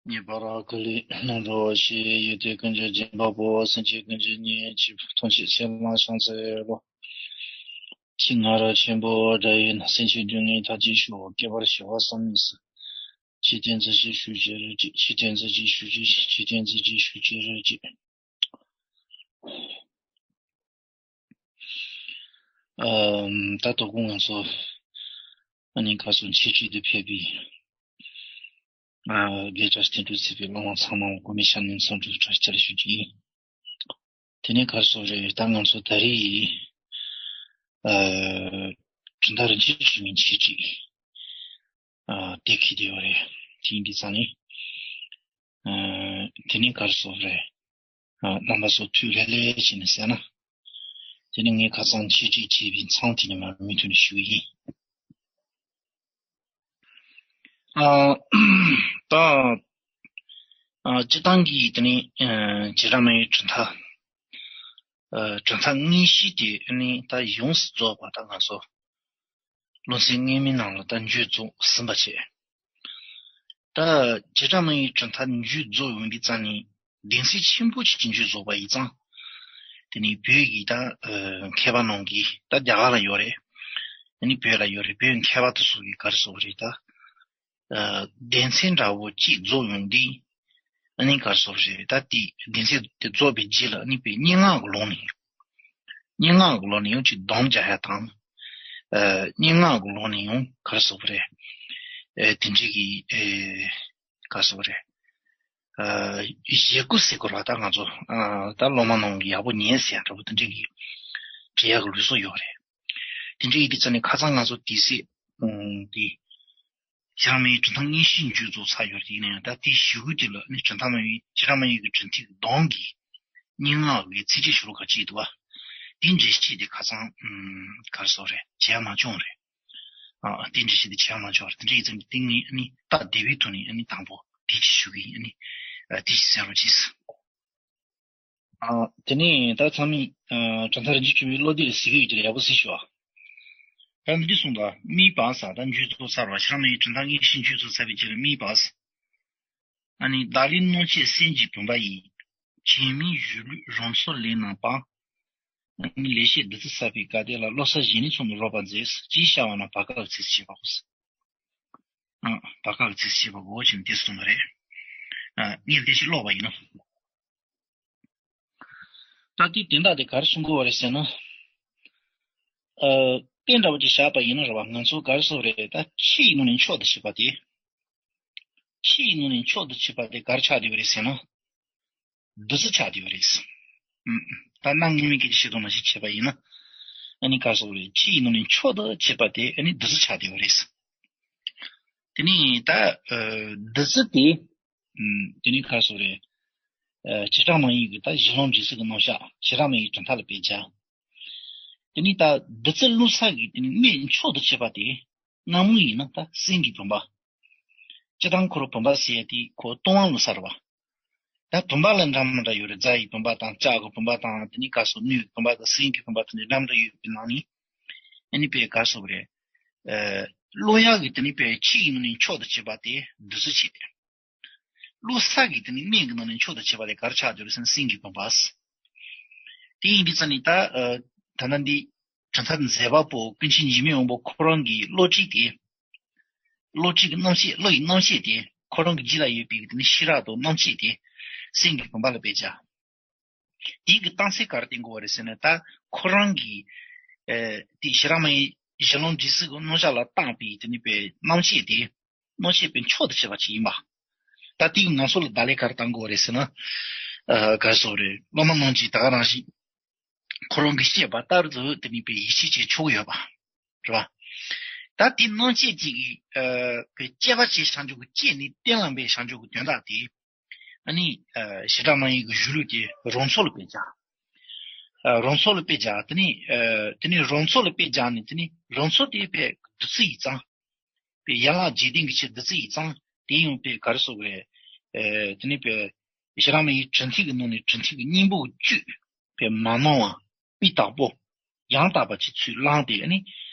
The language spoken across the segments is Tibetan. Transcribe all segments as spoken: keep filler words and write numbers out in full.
ངེས་པར་ཀུན་ལས་རྣམ་གྲོལ་བ་ཞིག་ཡོད་དེ། ཀུན་གྱི་སྦྱིན་པ་པོ། སེམས་ཅན་ཀུན་གྱི་གཉེན་གཅིག་ཐོག་མཆོག་ཚེ་ལ་ཕྱག་འཚལ་ལོ། ཆེས་ང་རང་ཆེན་པོ་དགྲ་ཡིན། སེམས་ཅན་སྡུག་བསྔལ་མཐའ་ཅི་ཤོག་སྐྱེ་བར་བྱ་བ་བསམ་མི་སྲིད། ཆོས་བསྟན་ཚུལ་གྱིས་ཞུགས་ཅི་རིགས་ཀྱི། ཆོས་བསྟན་ཚུལ་གྱིས་ཞུགས་ཅི། ཆོས་བསྟན་ཚུལ་གྱིས་ཞུགས་ཅི་རིགས་ཀྱི། ཨམ། ད་དོ་དགོང་ང་ཚོ་ཨ་ནི་ག་སོང་ཆེ་ཆེ་དུ་ཕེབས་པའི་ཨ་དགེ་བཀྲ་བསྟན་འགྲོ་ཚུད་པའི་སློབ་མ་ཚང་མ་གོ་མི་ཤ་ནིང་སང་གྲུབ་བཀྲ་ཤིས་བདེ་ལེགས་ཞུ་རྒྱུ་ཡིན། དེ་ནས་ག་སོང་རེད། ད་ང་ཚོ་ད་རེས་ཨ་གྲུབ་མཐའ་རིན་ཆེན་བཅུ་གཉིས་ཆེ་ཆེ་ཨ་དེ་ཁྱེར་དེ་ཡོད་རེད། དེ་ཡིན་དུས་ཙང་ནི་ཨ་དེ་ནས་ག་སོང་རེད། རྣམ་པ་ཚོ་ཐུགས་ལྷོད་ལྷོད་བྱས་ནས་གསན་ན། དེ་ནི་ངས་ཁ་སང་ཆེད་སྒྲིག་བྱས་པའི་མཚམས་དེ་ནས་མར་མུ་མཐུད་ནས་ཞུ་གི་ཡིན། ཨ། ད། ཨ། སྤྱིར་བཏང་གི་དེ་ནི་ཨ་བྱེ་བྲག་སྨྲ་བའི་གྲུབ་མཐའ། ཨ། གྲུབ་མཐའ་དངོས་གཞི་དེ་ནི་ད་ཡོངས་སུ་རྫོགས་པ་ད་ང་ཚོ་ལུང་ཚན་སྔོན་མའི་ནང་ལ་ད་མཇུག་རྫོགས་ཟིན་པ་བྱས། ད་བྱེ་བྲག་སྨྲ་བའི་གྲུབ་མཐའ་མཇུག་རྫོགས་ཡོང་དུས་ཙང་ནས་གདེང་ཚད་ཆེན་པོ་ཅིག་མཇུག་རྫོགས་པ་ཡིན་ཙང་། དེ་ནི་བོད་ཀྱི་ད་ཨ་མཁས་པ་རྣམས་ཀྱིས། ད་རྒྱ་གར་ལ་ཡོད་རེད། དེ་ནི་བོད་ལ་ཡོད་རེད། བོད་མཁས་པ་དེ་ཚོ་གིས་ག་རེ་ཟེར་བ་རེད། ད་ཨ་གདེང་ཚད་འདྲ་བོ་ཅིག་རྫོགས་ཡོང་དུས། ཨ་ནི་ག་རེ་ཟེར་བ་རེད། ད་དེ་གདེང་ཚད་དེ་རྫོགས་པའི་རྗེས་ལ་ཨ་ནི་བོད་སྙན་ངག་གི་ལུགས་ནས། སྙན་ངག་གི་ལུགས་ནས་ཡང་ཅིག་སྡོམ་རྒྱག་ཡ་དང་། ཨ་སྙན་ངག་གི་ལུགས་ནས་ཡང་ག་རེ་ཟེར་བ་རེད། ཨ་དེ་འདྲའི་གི་ཨ་ག་རེ་ཟེར་བ་རེད། ཨ་བཞེད་དགུ་ཟེར་དགོས་རེད་པ། ད་ང་ཚོ་ཨ་ད་སློབ་མ་རྣམས་ཀྱིས་ཡག་པོ་ཉན་ཟེར་ཡ་འདྲ་པོ་དེ་འདྲའི་གི་འབྲི་ཡག་གི་ལུགས་སྲོལ་ཡོད་རེད། དེ་འདྲའི་ཡིན་དུས་ཙང་ནས་ཁ་སང་ང་ཚོ་དེ་སྲིད་ཨ་དེ། བྱེ་བྲག་སྨྲ་བའི་གྲུབ་མཐའ་དངོས་གཞི་མཇུག་རྫོགས་ཚར་ཡོད་རེད། ཡིན་ན་ཡང་ད་དེའི་གཞུག་གུ་དེ་ལ་ནི་གྲུབ་མཐའ་སྨྲ་བའི། བྱེ་བྲག་སྨྲ་བའི་གི་གྲུབ་མཐའི་གི་སྡོམ་གྱི་སྙན་ངག་གི་ཚིགས་བཅད་ཤོ་ལོ་ཀ་གཅིག་འདུག་པ། དེ་འགྲེལ་བཤད་དེ་ཁ་སང་ཨམ་ག་རེ་ཟེར་རེད། བྱས་མ་བྱུང་རེད། ཨ་དེ་འགྲེལ་བཤད་དེ་བྱས་མ་བྱུང་རེད། དེ་འདྲ་ཡིན་ཙང་དེ་ངས་ཨ་ནི་སྟབས་བདེ་བའི་ཐོག་ནས་ཨ་ནི་དང་པོ་དེ་ཅིག་ཞུ་གི་ཡིན། ཨ་ནི་ཨ་དེ་ཅིག་གསན་རོགས་གྱིས། ཨ། དེ་ནས་ད་ཚང་མས་ཨ་གྲུབ་མཐའ་རིན་ཆེན་བཅུ་པའི་བློ་གཏད་ལ་གཟིགས་ཀྱི་ཡོད་ཀྱི་རེད། ཡག་པོ་གཟིགས་ཤོག་ཨ། ད་འདི་འདྲ་གསུངས་འདུག་སྨྲས་པ་ཟེར། ད་མཇུག་རྫོགས་ཚར་བ། བྱེ་བྲག་སྨྲ་བའི་གྲུབ་མཐའ་དངོས་གཞི་མཇུག་རྫོགས་ཚར་བའི་རྗེས་ལ་སྨྲས་པ་ཟེར། ཨ་ནི་བདག་ལུས་སྣང་བྱེད་སེམས་ཀྱི་བུམ་པ་ཡིས། གཞན་མིན་གཞི་ལུས་རང་ཚོགས་ལས་རྣམ་པ། ཨ་ནི་ལེགས་བཤད་བདུད་རྩི་ཟ་བའི་དགའ་སྟོན་ལ། བློ་གསལ་གཞན་ལས་ཚུལ་མིན་རོལ་པར་མཛད། ཅེས་བྱ་བ་ན་བར་སྐབས་ཀྱི་ཚིགས་སུ་བཅད་པའོ། ཨ། བར་སྐབས་ཀྱི་ཚིགས་སུ་བཅད་པའོ་ཞེས་འདི་གསུངས་པ་རེད། ཨ། ངས་འདི་ཞིག་ཀློག་པ་ཡིན་ནོ། ད་དེའི་དོན་དག་དེ་ག་རེ་གསུང་གི་ཡོད་རེད་ཟེར་ན། ཨ། དཔེ་འདྲ་བོ་ཅིག་བཞག་པ་ཡིན་ན་རེད་པ། ང་ཚོ་ག་རེ་ཟེར་རེད། ད་ཕྱི་ཡི་ངོས་ནས་མཆོག་ཏུ་བྱེད་པ་དེ། ཕྱི་ཡི་ངོས་ནས་མཆོག་ཏུ་བྱེད་པ་དེ་ག་རེ་ཆགས་བསྡད་ཡོད་རེད་ཟེར་ན། བདུད་རྩི་ཆགས་བསྡད་ཡོད་རེད། ཨུམ། ད་གནའ་སྔ་མོའི་སྐད་ཆ་བཤད་སྟངས་ནང་བཞིན་བྱས་པ་ཡིན་ན། ཨ་ནི་ག་རེ་ཟེར་རེད། ཕྱི་ཡི་ངོས་ནས་མཆོག་ཏུ་བྱེད་པ་དེ་ཨ་ནི་བདུད་རྩི་ཆགས་བསྡད་ཡོད་རེད། དེ་ནས་ད་ཨ་བདུད་རྩི་དེ། ཨུམ། དེ་ནས་ག་རེ་ཟེར་རེད། ཨ། བྱེ་བྲག་སྨྲ་བའི་གི་ད་གཞི་ལམ་འབྲས་གསུམ་གྱི་རྣམ་གཞག་བྱེ་བྲག་སྨྲ་བའི་གྲུབ་མཐའ་ལ་དཔེ་བྱ། དེ་ནས་ད་བདུད་རྩི་བླུགས་ས་གི་དེ་ནས་སྨན་མཆོག་ཏུ་བྱེད་པ་དེ། སྔ་མོ་ཡིན་ན་ད་སེམས་ཀྱི་བུམ་པ། སྤྱིར་བཏང་ཁོ་རང་བུམ་པ་ཟེར་ཡ་དེ་ཁོ་སྟོང་པ་ལ་ས་རེད་པ། ད་བུམ་པ་ལ་འདྲ་མི་འདྲ་ཡོད་རེད། རྫ་ཡི་བུམ་པ་དང་། ལྕགས་ཀྱི་བུམ་པ་དང་། དེ་ནས་ག་རེ་ཟེར། སྣོད་ཀྱི་བུམ་པ་དང་། སེམས་ཀྱི་བུམ་པ་དེ་འདྲ་འདྲ་མི་འདྲ་ཡོད་པའི་ནང་ནས། ཨ་ནི་དཔེ་ག་རེ་ཟེར་རེད། ཨ། བླུགས་ཡ་གི་དེ་ནས་དཔེ་ཕྱི་ཡི་ངོས་ནས་མཆོག་ཏུ་བྱེད་པ་དེ་བདུད་རྩི་བྱས། བླུགས་ས་གི་དེ་ནི་སྨན་གྱི་ནང་ནས་མཆོག་ཏུ་བྱེད་པ་དེ་ག་རེ་ཆགས་བསྡད་ཡོད་རེད་ཟེར་ན་སེམས་ཀྱི་བུམ་པ། དེ་ཡིན་དུས་ཙང་ནས་ད་ཨ་ད་ལྟ་འདི་གྲུབ་མཐའ་མཛད་པ་པོ་ཀུན་མཁྱེན་འཇིགས་མེད་དབང་པོ་ཁོ་རང་གི་བློ་གྲོས་དེ། བློ་གྲོས་ཀྱི་རྣམ་བཤད། བློ་ཡི་རྣམ་བཤད་དེ་ཁོ་རང་གི་རྒྱུད་ལ་ཡོད་པའི་དེ་ནི་ཤེས་རབ་དང་རྣམ་དཔྱོད་དེ་སེམས་ཀྱི་བུམ་པ་ལ་སྤེལ་བྱ། དེའི་གི་རྟགས་མཚན་ག་རེ་བསྟན་དགོས་པ་རེད་ཟེར་ན། ད་ཁོ་རང་གི་ཨ་དེ་བྱེ་བྲག་སྨྲ་བའི་གཞི་ལམ་འབྲས་གསུམ་གྱི་རྣམ་གཞག་ལ་བརྟགས་པའི་དེ་ནི་དཔེ་རྣམ་དཔྱོད་དེ། རྣམ་དཔྱོད་དཔེ་མཆོག་ཏུ་བྱེད་པ་ཅིག་ཡིན་པ། ད་དེའི་ང་ཚོ་ལ་བརྡ་ལན་ག་རེ་བཏང་དགོས་རེད་ཟེར་ན། ཨ་ག་རེ་ཟེར་རེད། སློབ་མ་རྣམས་ཀྱིས་ད་ག་ནང་བཞིན་ཁོ་རང་གིས་བཤད་པ་ལྟར་དུ་དེ་ནི་དཔེ་ཡིད་ཆེས་བྱེད་ཆོག་གི་ཡོད་པ། རེད་པ། ད་དེ་རྣམ་དཔྱོད་ཅིག་གིས་ཨ་དཔེ་དཔྱད་པ་བྱས་བཞག་འཇོག་གི། དཔྱད་ནས་གཏན་ལ་འབེབས་བཞག་འཇོག་གི་དོན་དག་དེ། ཨ་ནི་ཨ་བྱེ་བྲག་སྨྲ་བའི་གི་གཞི་ལུས་དེ་རང་ཚོགས་ལ་སྤེལ་བྱ། ཨ་རང་ཚོགས་ལ་སྤེལ་བྱ། དེ་ནི་ཨ་དེ་ནི་རང་ཚོགས་ལ་སྤེལ་བྱ་ནི་དེ་ནི་རང་ཚོགས་དེ་དཔེ་བདུད་རྩི་ཡིན་ཙང་། དཔེ་ཡན་ལག་བརྒྱད་ལྡན་གྱི་ཕྱིར་བདུད་རྩི་ཡིན་ཙང་། དེ་ཡང་དཔེ་ག་རེ་ཟེར་དགོས་རེད། ཨ་དེ་ནི་དཔེ་བྱེ་བྲག་སྨྲ་བའི་གྲུབ་མཐའི་གི་ནང་ནས་གྲུབ་མཐའི་གི་སྙིང་པོ་བཅུ་དཔེ་མ་ནོར་བ་སྤུས་དག་པོ་ཡང་དག་པ་ཅིག་ཚུར་བླངས་ཏེ་ཨ་ནི་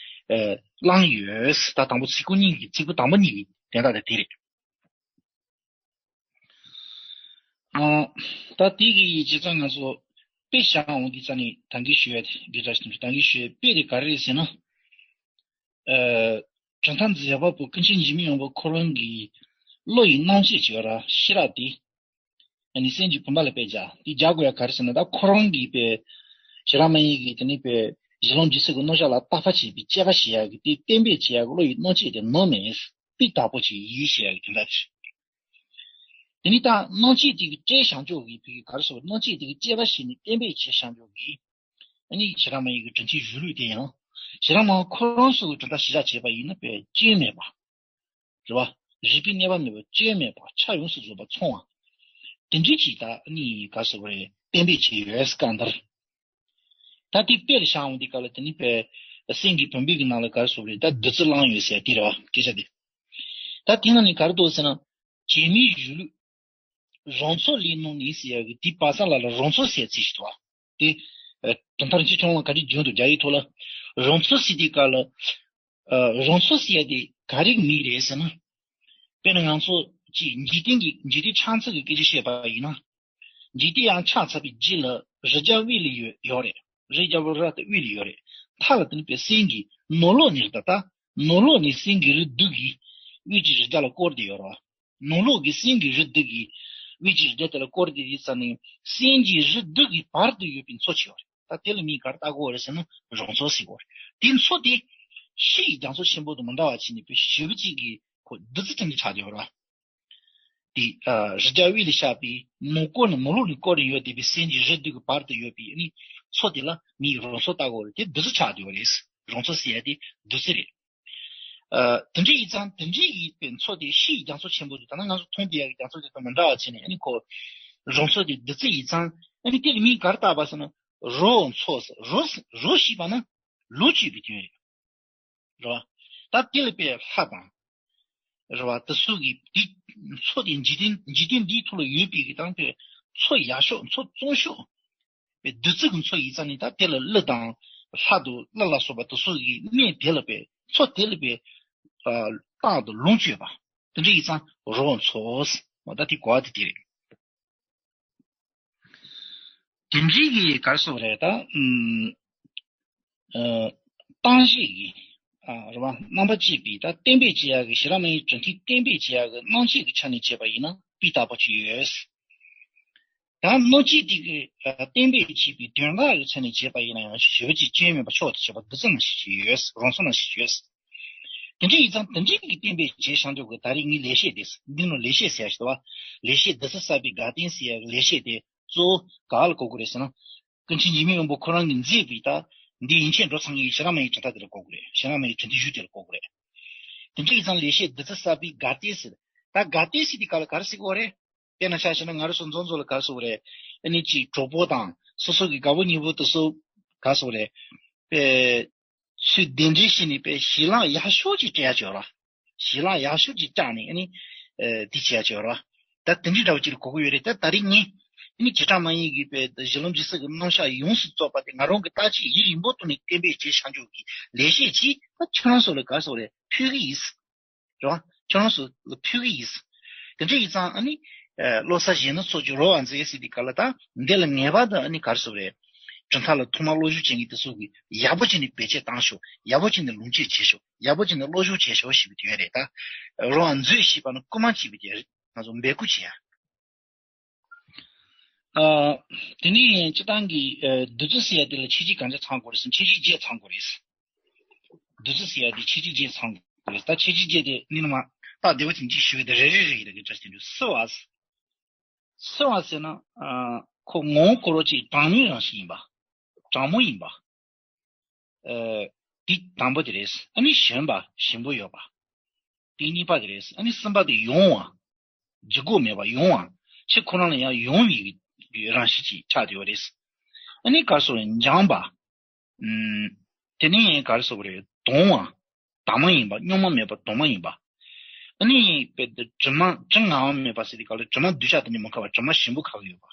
ཨ་བླངས་ཡོད། ད་དང་པོ་ཚིག་ཁོ་གཉིས་ཀྱི། ཚིག་པོ་དང་པོ་གཉིས་ཀྱི་དོན་དག་དེ་དེ་རེད། ཨ། ད་དེ་གི་བྱས་ཙང་ང་ཚོ་དཔེ་བཞག་འོང་དུས་ཙང་ནི་ད་གིན་ཞུ་ཡ་དེ་དགེ་བཀྲ་ཤིས་དོན་གྲུབ། ད་གིན་ཞུ་ཡ་དཔེ་དེ་ག་རེ་རེད་ཟེར་ན། ཨ། གྲུབ་མཐའ་མཛད་པ་པོ་ཀུན་མཁྱེན་འཇིགས་མེད་དབང་པོ་ཁོ་རང་གི་བློ་ཡི་སྣང་བྱེད་ཅིག་ཡོད་ར། ཤེས་རབ་དེ། ཨ་ནི་སེམས་ཀྱི་བུམ་པ་ལ་དཔེ་བཞག་དེ་རྒྱག་དགོས་ཡ་ག་རེ་ཟེར་ན། ད་ཁོ་རང་གིས་དཔེ་ཞེ་དྲག་མ་ཡིན་གི་དེ་ནི་དཔེ་གཞི་ལམ་འབྲས་གསུམ་གྱི་རྣམ་གཞག་ལ་བརྟག་པ་བྱེད་པའི་དཔྱད་པ་བྱེད་ཡ་གི་དེ་གཏན་འབེབས་བྱེད་ཡ་གི་བློ་ཡི་སྣང་བྱེད་དེ་ནོར་མེད། དཔེ་དག་པོ་ཅིག་ཡིན་ཞེས་ཡ་གི་དོན་དག་ཅིག་དེ་ནི་ད་སྣང་བྱེད་དེ་གི་དཔྱད་བྱང་ཆོག་གི་ཕ་གི་ག་རེ་ཟེར། སྣང་བྱེད་དེ་གི་དཔྱད་པ་བྱས་ནས་གཏན་འབེབས་བྱས་བྱང་ཆོག་གི་ཨ་ནི་ཞེ་དྲག་མ་ཡིན་གི་དྲིན་ཆེན་གཞུང་ལུགས་དེ་ཡང་ཞེ་དྲག་མ་ཁོ་རང་ཚོ་གི་གྲུབ་མཐའ་གཞི་བཞག་བྱས་པ་ཡིན་ན་དཔེ་སྐྱོན་མེད་པ། རེད་བ། རིགས་པས་གནོད་པ་མེད་པ། སྐྱོན་མེད་པ། ཆ་ཡོངས་སུ་རྫོགས་པ་ཚང་བ། དེ་འདྲའི་ཅིག་ད་ཨ་ནི་ག་རེ་ཟེར་དགོས་རེད། གཏན་འབེབས་བྱས་ཡོད་སྐབས་འདིར། ད་དེ་དཔེར་བཞག་འོང་དུས་སྐབས་ལ་དེ་ནི་དཔེ་སེམས་ཀྱི་བུམ་པའི་གི་ནང་ལ་ག་རེ་ཟེར་དགོས་རེད། ད་བདུད་རྩི་བླངས་ཡོད་ཟེར་དེ་རེད་བ། སྐད་ཆ་དེ། ད་དེ་ནང་ནས་ག་རེ་འདུག་ཟེར་ན། བྱེ་སྨྲའི་གཞུང་ལུགས། རང་ཚོད་ལས་སྣང་ནས་ཟེར་ཡ་གི་དེའི་བར་མཚམས་ལ་ལ་རང་ཚོད་ཟེར་ཚིག་ཞིག་འདུག་བ། དེ། ཨ། དོན་དག་རིན་ཆེན་ཁྱུང་ལ་ག་རེ་བརྗོད་འདུག་རྒྱ་ཡིག་ཐོག་ལ། རང་ཚོད་ཟེར་དུས་སྐབས་ལ། ཨ། རང་ཚོད་ཟེར་ཡ་དེ་ག་རེ་གི་མིང་རེད་ཟེར་ན། དཔེར་ན་ང་ཚོ་གཅིག་འཇིག་རྟེན་གྱི་འཇིག་རྟེན་ཆགས་ཚུལ་གྱི་སྐད་ཆ་བཤད་པ་ཡིན་ན། འཇིག་རྟེན་ཡང་ཆགས་ཚར་བའི་རྗེས་ལ་རི་རྒྱལ་དབུས་ལ་ཡོད་ཡོད་རེད། རི་རྒྱལ་པོ་རི་དང་དབུས་ལ་ཡོད་རེད། མཐའ་ལ་དེ་ནི་དཔེ་སེམས་ཀྱི་ནང་ལོགས་ནས་རེད། ད་ལྟ་ནང་ལོགས་ནས་སེམས་ཀྱི་རི་རྡུལ་གྱིས་དབུས་ཀྱི་རི་རྒྱལ་ལ་བསྐོར་ཏེ་ཡོད་རེད་བ། ནང་ལོགས་ཀྱི་སེམས་ཀྱི་རི་རྡུལ་གྱིས་དབུས་ཀྱི་རི་རྒྱལ་དེ་ལ་བསྐོར་ཏེ་ཡོད་ཙང་ནས་སེམས་ཀྱི་རི་རྡུལ་གྱི་བར་དུ་ཡོད་པའི་མཚོ་ཆེ་བ་རེད། ད་དེ་ལ་མིང་ག་རེ་བཏགས་དགོས་རེད་ཟེར་ན་རང་མཚོ་ཟེར་དགོས་རེད། དེ་མཚོ་དེ་ཕྱི་ཡི་རྒྱ་མཚོ་ཆེན་པོ་དང་མི་འདྲ་བ་བྱས་ནས་དཔེ་ཞེ་པོ་ཅིག་གི་ཁོ་བདུད་རྩི་ཅན་དུ་ཆགས་ཏེ་ཡོད་རེད་བ། དེ། ཨ། རི་རྒྱལ་དབུས་ལ་ཤར་བའི་ནང་སྐོར་ནས་ནང་ལོགས་ནས་བསྐོར་ནས་ཡོད་བསྡད་པའི་སེམས་ཀྱི་རི་རྡུལ་གྱི་བར་དུ་ཡོད་པའི་ཨ་ནི་མཚོ་དེ་ལ་མིང་རང་མཚོ་བཏགས་དགོས་རེད། དེ་བདུད་རྩི་ཆགས་བསྡད་ཡོད་རེད། རང་མཚོ་ཟེར་ཡ་དེ་བདུད་རྩི་རེད། ཨ། དེ་འདྲ་ཡིན་ཙང་དེ་འདྲ་ཡིན་པའི་མཚོ་དེ་ཕྱི་ཡི་རྒྱ་མཚོ་ཆེན་པོ་དེ། ད་ནང་ང་ཚོ་མཐོང་བསྡད་ཡ་གི་རྒྱ་མཚོ་དེ་དང་མི་འདྲ་བ་བྱས་ནས་ཨ་ནི་ཁོ་རང་མཚོ་དེ་བདུད་རྩི་ཡིན་ཙང་ཨ་ནི་དེ་ལ་མིང་ག་རེ་བཏགས་པ་ཟེར་ན་རང་མཚོ་ཟེར། རང་། རང་ཞེས་པ་ན་ལོངས་སྤྱོད་པའི་དོན་རེད། རེད་བ། ད་དེ་ལ་དཔེ་ལྷ་དང་། རེད་བ། དེ་ཚོ་གི་དེ་མཚོ་དེ་འཇིག་རྟེན་འཇིག་རྟེན་འདིའི་ཐོག་ལ་ཡོད་པའི་གི་དང་དེ་མཚོ་ཡག་ཤོས་མཚོ་བཙོང་ཤོས། དཔེ་བདུད་རྩི་གི་མཚོ་ཡིན་ཙང་ནི་ད་དེ་ལ་ཀླུ་དང་ལྷ་དང་ཀླུ་ལ་སོགས་པ་དེ་ཚོ་གི་གནས་དེ་ལ་དཔེ་མཚོ་དེ་ལ་དཔེ་ཨ་རྟག་ཏུ་ལོངས་སྤྱོད་པ། དེ་འདྲ་ཡིན་ཙང་རང་མཚོ་ཟེར། འོ་ད་དེ་གོ་བ་དེ་དེ་རེད། དེ་འདྲའི་གི་ག་རེ་ཟེར་དགོས་རེད་ད། ཨུམ། ཨ། རྟག་གཅིག་གི། ཨ། རེད་བ། རྣམ་པ་གཅིག་པའི་ད་གཏན་འབེབས་བྱེད་ཡག་གི་ཞེ་དྲག་མ་ཡིན་གྲུབ་མཐའི་གཏན་འབེབས་བྱེད་ཡག་གི་སྣང་བྱེད་ཀྱི་ཆ་ནས་བྱས་པ་ཡིན་ན་དཔེ་ལྟ་བུ་ཅིག་ཡོད། ད་སྣང་བྱེད་དེ་གི། ཨ། གཏན་འབེབས་བྱེད་པའི་དོན་དག་གི་ཆ་ནས་བྱས་པ་ཡིན་ན་ཡང་ཞེ་པོ་ཅིག་སྐྱོན་མེད་པ་མཆོག་ཏུ་གྱུར་པ་བདུད་རྩི་ནང་བཞིན་ཅིག་ཡོད། རང་མཚོ་ནང་བཞིན་ཅིག་ཡོད། དེ་འདྲ་ཡིན་ཙང་དེ་འདྲའི་གི་གཏན་འབེབས་བྱས་བཞག་འཇོག་གི་ད་རེས་ངའི་ལེགས་བཤད་དེ། འདི་ནང་ལེགས་བཤད་ཟེར་ཡ་ཞིག་འདུག་བ། ལེགས་བཤད་བདུད་རྩི་བསགས་པའི་དགའ་སྟོན་ཟེར་ཡ་གི་ལེགས་བཤད་དེ་གཙོ་བོ་ག་ལ་གོ་དགོས་རེད་ཟེར་ན། ཀུན་མཁྱེན་འཇིགས་མེད་དབང་པོ་ཁོ་རང་གིས་མཛད་པའི་ད་འདི་ཡན་ཆད་འགྲོ་ཚང་གི་ཞེ་དྲག་མ་ཡིན་གྲུབ་མཐའ་དེ་ལ་གོ་དགོས་རེད། ཞེ་དྲག་མ་ཡིན་གྲུབ་མཐའི་གཞུང་དེ་ལ་གོ་དགོས་རེད། དེ་འདྲ་ཡིན་ཙང་ལེགས་བཤད་བདུད་རྩི་བསགས་པའི་དགའ་སྟོན་ཟེར། ད་དགའ་སྟོན་ཟེར་དེ་ག་ལ་ག་རེ་ཟེར་གྱི་ཡོད་རེད། དཔེར་ན་ཆ་བཞག་ན་ང་རང་ཚོ་མཛོ་མཛོ་ལ་ག་རེ་ཟེར་གྱི་ཡོད་རེད། ཨ་ནི་ཅིག་གྲོགས་པོ་དང་སོ་སོ་གི་དགའ་པོ་ཉེ་པོ་དེ་ཚོ་ག་རེ་ཟེར་གྱི་ཡོད་རེད། དཔེ། ཚུལ་གདན་འདྲེན་བྱས་ནས་དཔེ་ཞལ་ལག་ཡག་ཤོས་ཅིག་སྤྲད་ཡ་ཅིག་ཡོད་རེད། ཞལ་ལག་ཡག་ཤོས་ཅིག་སྤྲད་ནས་ཨ་ནི། ཨེ། དེ་བྱེད་ཡ་ཅིག་ཡོད་རེད། ད་དེ་འདྲའི་འདྲ་བོ་ཅིག་ལ་གོ་གི་ཡོད་རེད། ད་ད་རེས་ངས་ཨ་ནི་བྱེ་བྲག་སྨྲ་བརྗོད་ཀྱི་དཔེ་གཞི་ལམ་འབྲས་གསུམ་གྱི་རྣམ་གཞག་ཡོངས་སུ་རྫོགས་པ་དེ་ང་རང་གིས་ད་ཅིག་ཡིད་རིང་པོ་བཏང་ནས་གཏན་འབེབས་བྱས་བཞག་འཇོག་གི་ལེགས་བཤད་ཅིག་ད་ཁྱོད་རང་ཚོ་ལ་ག་རེ་ཟེར་གྱི་ཡོད་རེད། ཕུལ་གི་ཡིན། རེད་བ། ཁྱོད་རང་ཚོ་ལ་ཕུལ་གི་ཡིན། དེ་འདྲ་ཡིན་ཙང་ཨ་ནི། ཨ། བློ་གསར་གཞོན་ནུ་ཚོ་ཅིག་རོགས་པ་མཛད་ཟེར་དུས་སྐབས་ལ་ད་འདི་ལ་ངེས་པར་དུ་ཨ་ནི་ག་རེ་ཟེར་དགོས་རེད། གྲུབ་མཐའ་ལ་ཐོག་མར་བློ་སྦྱོང་བྱེད་མཁན་དེ་ཚོ་གིས་ཡག་པོ་བྱས་ནས་བེད་སྤྱོད་བཏང་ཤོག་ཡག་པོ་བྱས་ནས་ལོངས་སྤྱོད་བྱེད་ཤོག་ཡག་པོ་བྱས་ནས་བློ་སྦྱོང་བྱེད་ཤོག་ཞེས་པའི་དོན་རེད་ད། རོགས་པ་མཛོད་ཞེས་པ་ནི་སྐུལ་མ་བྱེད་པའི་དོན་རེད། ང་ཚོ་འབོད་སྐུལ་བྱེད་ཡ། ཨ། དེ་ནས་སྤྱིར་བཏང་གི། ཨ། བདུད་རྩི་ཟེར་ཡ་དེ་ལ་ཁྱད་ཆོས་གང་ཅི་ཚང་དགོས་རེད་ཟེར་ན་ཁྱད་ཆོས་བརྒྱད་ཚང་དགོས་རེད། བདུད་རྩི་ཟེར་ཡ་དེ་ཁྱད་ཆོས་བརྒྱད་ཚང་དགོས་རེད། ད་ཁྱད་ཆོས་བརྒྱད་དེ་ནི་ནི་མ་ད་བདེ་བ་ཅན་གཅིག་ཞུ་གི་དེ་རེ་རེ་རེ་ཡིན་ད་གི་འདྲ་ཞིག་འདུག་བསིལ་བ། བསིལ་བ་ཟེར་ན། ཨ། ཁོ་ངོ་བོ་ཁོ་རང་ཅིག་གྲང་མོའི་རང་བཞིན་ཡིན་པ། གྲང་མོ་ཡིན་པ། ཨ། དེ་དང་པོ་དེ་རེད། ཨ་ནི་ཞིམ་པ་ཞིམ་པོ་ཡོད་པ། དེ་གཉིས་པ་དེ་རེད། ཨ་ནི་གསུམ་པ་དེ་ཡང་བ། ལྗིད་ཁོག་མེད་པ་ཡང་བ། ཁྱེད་ཁོ་རང་ལ་ཡང་ཡང་བའི་རང་བཞིན་ཅིག་ཆགས་བསྡད་པ་རེད། ཨ་ནི་ག་རེ་ཟེར་རེད། འཇམ་པ། ཨུམ། དེ་ནས་ག་རེ་ཟེར་དགོས་རེད། དྭངས་བ། དྭངས་མ་ཡིན་པ། སྙོག་མ་མེད་པ་དྭངས་མ་ཡིན་པ། ཨ་ནི་དཔེ་དེ་དྲི་མ་དྲི་ང་བ་མེད་པ་ཟེར་དུས་སྐབས་ལ་དྲི་མ་འདུས་ཆགས་དེ་ནི་མི་ཁ་བ་དྲི་མ་ཞིམ་པོ་ཁ་གི་ཡོད་པ།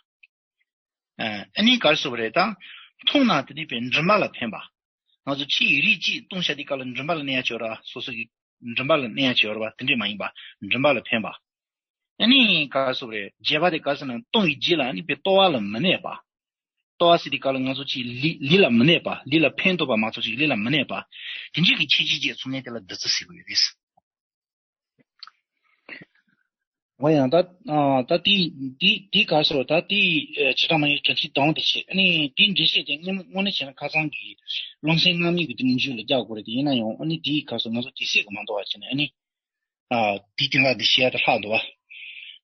ཨ་ནི་ག་རེ་ཟེར་དགོས་རེད་ད། མཐོང་ན་དེ་ནི་དཔེ་མགྲིན་པ་ལ་ཕན་པ། ང་ཚོ་ཕྱིའི་རིགས་གཅིག་བཏུང་བྱ་དེ་ག་ལ་མགྲིན་པ་ལ་གནས་ཡ་ཅིག་ཡོད་ར། སོ་སོ་གི་མགྲིན་པ་ལ་གནས་ཡ་ཅིག་ཡོད་ར་བ། དེ་འདྲས་མ་ཡིན་པ་མགྲིན་པ་ལ་ཕན་པ། ཨ་ནི་ག་རེ་ཟེར་རེད། རྗེས་དཔག་དེ་ག་རེ་ཟེར་ན་ལྟུང་བའི་རྗེས་ལ་ཨ་ནི་དཔེ་ལྟུང་བ་ལ་མི་གནས་པ། ལྟུང་བ་ཟེར་དུས་སྐབས་ལ་ང་ཚོ་ཅིག་ལུས་ལུས་ལ་མི་གནས་པ། ལུས་ལ་ཕན་ཐོགས་པ་མ་གཏོགས་ཅིག་ལུས་ལ་མི་གནས་པ། དེ་འདྲའི་གི་ཆོས་ཅན་གྱི་ཚོགས་ངན་དེ་ལ་བདུད་རྩི་ཟེར་གྱི་ཡོད་རེད། འོ་ཡང་ད་ཨ་ད་དེ་དེ་དེ་ག་རེ་ཟེར་རེད། ད་དེ་ཨ་བྱེ་བྲག་སྨྲ་བའི་གྲུབ་མཐའི་དོན་དེ་བྱེད། ཨ་ནི་དེའི་འགྲེལ་བཤད་དེ་དངོས་དངོས་གནས་བྱས་ན་ཁ་སང་གི་རློམ་སེམས་རྣམ་གཉིས་ཀྱི་དེ་ནི་མཇུག་ལ་རྒྱག་དགོས་རེད། དེ་ཡིན་ན་ཡང་ཨ་ནི་དེའི་ག་རེ་ཟེར། ང་ཚོ་དེ་སྲིད་གི་མ་འདུག་བ་བྱས་ནས་ཨ་ནི། ཨ། དེའི་སྟེང་ལ་འདི་བཤད་ཡ་དེ་ལྷག་འདུག་བ།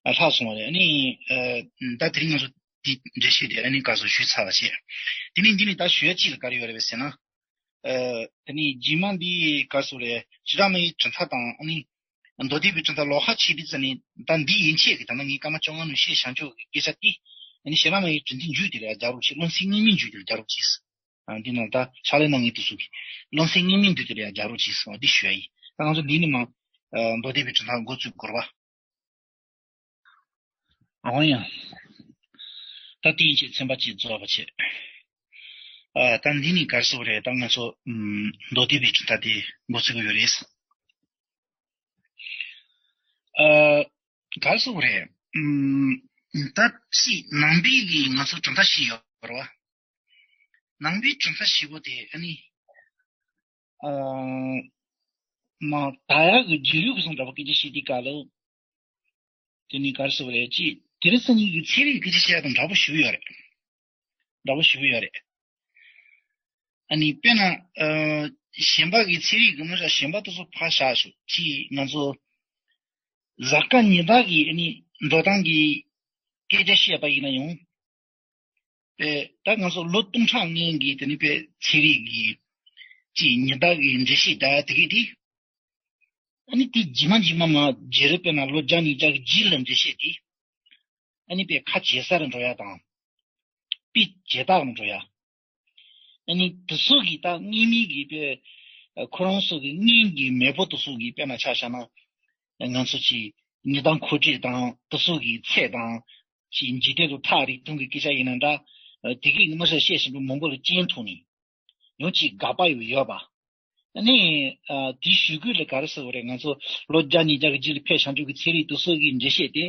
ཨ། ལྷག་སོང་བ་རེད། ཨ་ནི། ཨ། ད་དེ་རིང་ང་ཚོ་འདི་འགྲེལ་བཤད་དེ་ཨ་ནི་ག་རེ་ཟེར་ཞུས་ཚར་བ་བྱས། དེ་ནས་འདི་ནས་ད་ཞུ་ཡ་གཅིག་ལ་ག་རེ་ཡོད་རེད་པས་ཟེར་ན། ཨ། དེ་ནས་རྗེས་མ་འདི་ག་རེ་ཟེར་རེད། བྱེ་བྲག་སྨྲ་བའི་གྲུབ་མཐའ་དང་ཨ་ནི། མདོ་སྡེ་པའི་གྲུབ་མཐའ་ལོགས་ཀ་ཕྱེ་དུས་ཙམ་ནས་ད་འདི་ཡན་ཆད་ཀྱི་ད་ནི་ངས་སྐར་མ་བཅོ་ལྔ་ནང་བཤད་བྱང་ཆུབ་ཀྱི་སྐད་ཆ་དེ། ཨ་ནི་བྱེ་བྲག་སྨྲ་བའི་གྲུབ་མཐའི་མཇུག་དེ་ལ་རྒྱག་རོགས་བྱེད། རློམ་སེམས་རྣམ་གཉིས་མཇུག་དེ་ལ་རྒྱག་རོགས་བྱེད། ཨ། འདི་ནང་ད་ཕྱག་ལེན་གནང་མཁན་དེ་ཚོ་གིས་རློམ་སེམས་རྣམ་གཉིས་མཇུག་དེ་ལ་ཡང་རྒྱག་རོགས་བྱེད་ཟེར་བ་འདི་ཞུ་ཡ་ཡིན། ད་ང་ཚོ་འདི་ནས་མར། ཨ། མདོ་སྡེ་པའི་གྲུབ་མཐའ་འགོ་བཙུགས་དགོས་རེད་པ། འོ་ཡང་། ད་དེ་ཡན་ཆད་ཚན་པ་གཅིག་རྫོགས་པ་བྱས། ཨ། ད་འདི་ནས་ག་རེ་ཟེར་རེད། ད་ང་ཚོ། ཨམ། མདོ་སྡེ་པའི་གྲུབ་མཐའ་དེ་འགོ་ཚུགས་ཀྱི་ཡོད་རེད། ཨ། ག་རེ་ཟེར་རེད། ཨམ། ད་ཅི་ནང་པའི་གི་ང་ཚོ་གྲུབ་མཐའ་བཞི་ཡོད་རེད་པ། ནང་པའི་གྲུབ་མཐའ་བཞི་པོ་དེ་ཨ་ནི། ཨ། མ་ད་ཡག་གི་རྗེས་ལུས་ཀྱི་སོང་འདྲ་པོ་སྐད་ཆ་བཤད་དུས་སྐབས་ལ། དེ་ནི་ག་རེ་ཟེར་བ་རེད། ཅིག་དེ་རིང་སང་ཉིན་གྱི་ཚན་རིག་སྐད་ཆ་བཤད་དང་འདྲ་པོ་ཞུ་གི་ཡོད་རེད། འདྲ་པོ་ཞུ་གི་ཡོད་རེད། ཨ་ནི་དཔེར་ན། ཨ། གཞན་པ་གི་ཚན་རིག་གི་མ་ཤག་གཞན་པ་དེ་ཚོ་ཕར་བཞག་ཞོག་ཅིག་ང་ཚོ་གཟའ་སྐར་ཉི་ཟླ་གི་ཨ་ནི་འགྲོ་སྟངས་ཀྱི་སྐད་ཆ་བཤད་པ་ཡིན་ན་ཡང་། པས་ད་ང་ཚོ་ལོ་སྟོང་ཕྲག་སྔོན་གྱི་དེ་ནི་པས་ཚན་རིག་གི་ཅིག་ཉི་ཟླ་གི་འགྲེལ་བཤད་ད་དེ་གི་དེ། ཨ་ནི་དེ་རྗེས་མ་རྗེས་མ་མ་རྗེས་རབས་དཔེར་ན་ལོ་བརྒྱ་ཉིས་བརྒྱ་གི་རྗེས་ལ་འགྲེལ་བཤད་དེ། ཨ་ནི་པས་ཁ་ཇེ་གསལ་རུ་འགྲོ་ཡ་དང་། དཔེ་ཇེ་དག་རུ་འགྲོ་ཡ། ཨ་ནི་དེ་ཚོ་གི་ད་སྔོན་མའི་གི་པས་ཁོ་རང་ཚོ་གི་སྔོན་གྱི་མེས་པོ་དེ་ཚོ་གི་དཔེར་ན་ཆ་བཞག་ན། ང་ཚོ་ཅིག་ཉི་ཟླ་འཁོར་སྤྲད་དང་དེ་ཚོ་གི་ཚད་དང་། ཅིག་འཇིག་རྟེན་དུ་ཐག་རིང་ཐུང་གི་སྐད་ཆ་ཡིན་ན་འདྲ། དེ་གི་ངོ་མ་ས་བཤད་བཞིན་པའི་མང་པོ་ལ་སྤྱན་ཐུག་ནས། ཡང་ཅིག་དགག་པ་ཡང་ཡོད་པ། ཨ་ནི། ཨ། དེའི་ཞུ་སྐུལ་ལ་ག་རེ་ཟེར་བ་རེད། ང་ཚོ་ལོ་བརྒྱ་ཉིས་བརྒྱ་གི་རྗེས་ལ་ཕེབས་བྱང་ཆུབ་ཀྱི་ཚན་རིག་དེ་ཚོ་གི་འགྲེལ་བཤད་དེ་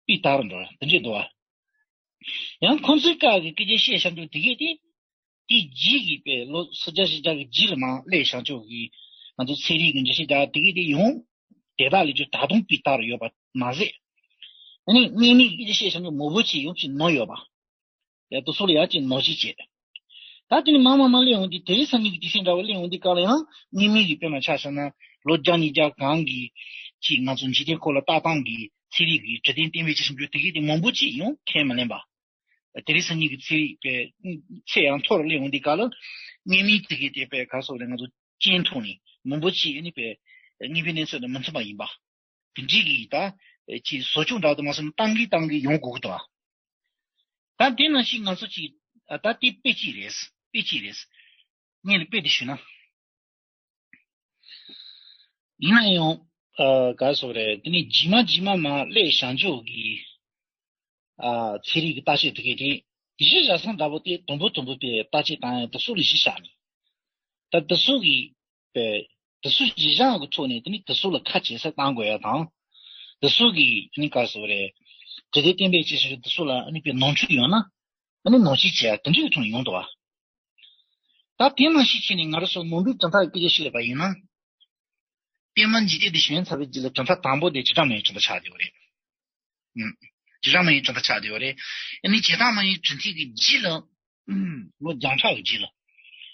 དཔེ་དར་འགྲོ་དེ་འདྲས་འདུག་བ། ཡང་ཁོང་ཚོའི་སྐབས་ཀྱི་སྐད་ཆ་བཤད་བྱང་ཆུབ་དེ་གས་དེ། དེའི་རྗེས་ཀྱི་པའི་ལོ་སུམ་བརྒྱ་བཞི་བརྒྱ་གི་རྗེས་ལ་མར་སླེབས་བྱང་ཆུབ་ཀྱི་ང་ཚོ་ཚན་རིག་གི་འགྲེལ་བཤད་དེ་གས་དེ་ཡང་དེ་དག་ལས་ཀྱང་ད་དུང་དཔེ་དར་ཡོད་པ་མ་ཟད། ཨ་ནི་སྔོན་མའི་སྐད་ཆ་བཤད་བྱང་ཆུབ་མང་པོ་ཅིག་ཡང་ཅིག་ནོར་ཡོད་པ། ཡང་དེ་ཚོ་ལ་ཡང་ཅིག་ནོར་འཁྲུལ་བྱས། ད་དེ་ནི་མ་མ་མ་སླེབས་འོང་དུས་དེ་རིང་སང་ཉིན་གྱི་དུས་ཚོད་འདྲ་བོ་སླེབས་འོང་དུས་སྐབས་ལ་ཡང་སྔོན་མའི་གི་དཔེར་ན་ཆ་བཞག་ན་ལོ་བརྒྱ་ཉིས་བརྒྱ་གང་གི་ཅིག་ང་ཚོ་འཇིག་རྟེན་འཁོར་ལོ་ལྟ་སྟངས་ཀྱི་ཚན་རིག་གི་དྲི་དོན་གཏན་འབེབས་བྱེད་བཞིན་པའི་དེ་གས་དེ་མང་པོ་ཅིག་ཡང་ཁས་མི་ལེན་པ། དེ་རིང་སང་ཉིན་གྱི་ཚན་རིག་པའི་ཚད་ཡང་མཐོ་རུ་སླེབས་འོང་དུས་སྐབས་ལ་སྔོན་མའི་དེ་གས་དེ་པའི་ག་རེ་ཟེར་རེད། ང་ཚོ་སྤྱན་ཐུག་ནས་མང་པོ་ཅིག་ཨ་ནི་པའི་སྔོན་མའི་གནས་ཚུལ་དང་མི་མཚུངས་པ་ཡིན་པ། དེ་འདྲའི་གི་ད་ཅིག་བཟོ་བཅོས་འདྲ་དུ་མ་སོང་བཏང་གི་བཏང་གི་ཡོང་དགོས་ཀྱི་འདུག་ཨ། ད་དེ་ནང་བཞིན་ང་ཚོ་ཅིག་ད་དེ་དཔེ་གཅིག་རེད། དཔེ་གཅིག་རེད། ངས་ནི་དཔེ་དེ་ཞུས་ན། ཡིན་ན་ཡང་། ཨ། ག་རེ་ཟེར་རེད། དེ་ནི་རྗེས་མ་རྗེས་མ་མར་སླེབས་བྱང་ཆུབ་ཀྱི། ཨ། ཚན་རིག་གི་བརྟག་དཔྱད་དེ་གས་དེ། གཞི་བཞག་སྟངས་འདྲ་པོ་དེ་དུམ་བུ་དུམ་བུ་པའི་བརྟག་དཔྱད་བཏང་ཡ་དེ་ཚོ་ལ་གཞི་བཞག་ནས། ད་དེ་ཚོ་གི་པའི་དེ་ཚོ་གཞི་བཞག་གི་ཐོག་ནས་དེ་ནི་དེ་ཚོ་ལ་ཁ་ཇེ་གསལ་བཏང་དགོས་ཡ་དང་། དེ་ཚོ་གི་ཨ་ནི་ག་རེ་ཟེར་རེད། དྲི་དོན་གཏན་འབེབས་བྱེད་བཞིན་དེ་ཚོ་ལ་ཨ་ནི་པའི་ནོར་འཁྲུལ་ཡོད་ན། ཨ་ནི་ནོར་བཅོས་བྱེད་ཡ་དེ་འདྲའི་གི་ཐོག་ནས་ཡོང་འདུག་བ། ད་དེ་ནང་བཞིན་བྱས་ནས་ང་རང་ཚོ་ནོར་འཁྲུལ་གྲུབ་མཐའ་གི་སྐད་ཆ་བཤད་པ་ཡིན་ན། པདྨ་འཇིག་རྟེན་འདི་བྱོན་ཚར་བའི་རྗེས་ལ་གྲུབ་མཐའ་དང་པོ་དེ་བྱེ་བྲག་སྨྲ་བའི་གྲུབ་མཐའ་ཆགས་བསྡད་ཡོད་རེད། ཨུམ། བྱེ་བྲག་སྨྲ་བའི་གྲུབ་མཐའ་ཆགས་བསྡད་ཡོད་རེད། ཨ་ནི་བྱེ་བྲག་སྨྲ་བའི་གྲུབ་མཐའི་གི་རྗེས་ལ། ཨུམ། ལོ་བརྒྱ་ཕྲག་གི་རྗེས་ལ།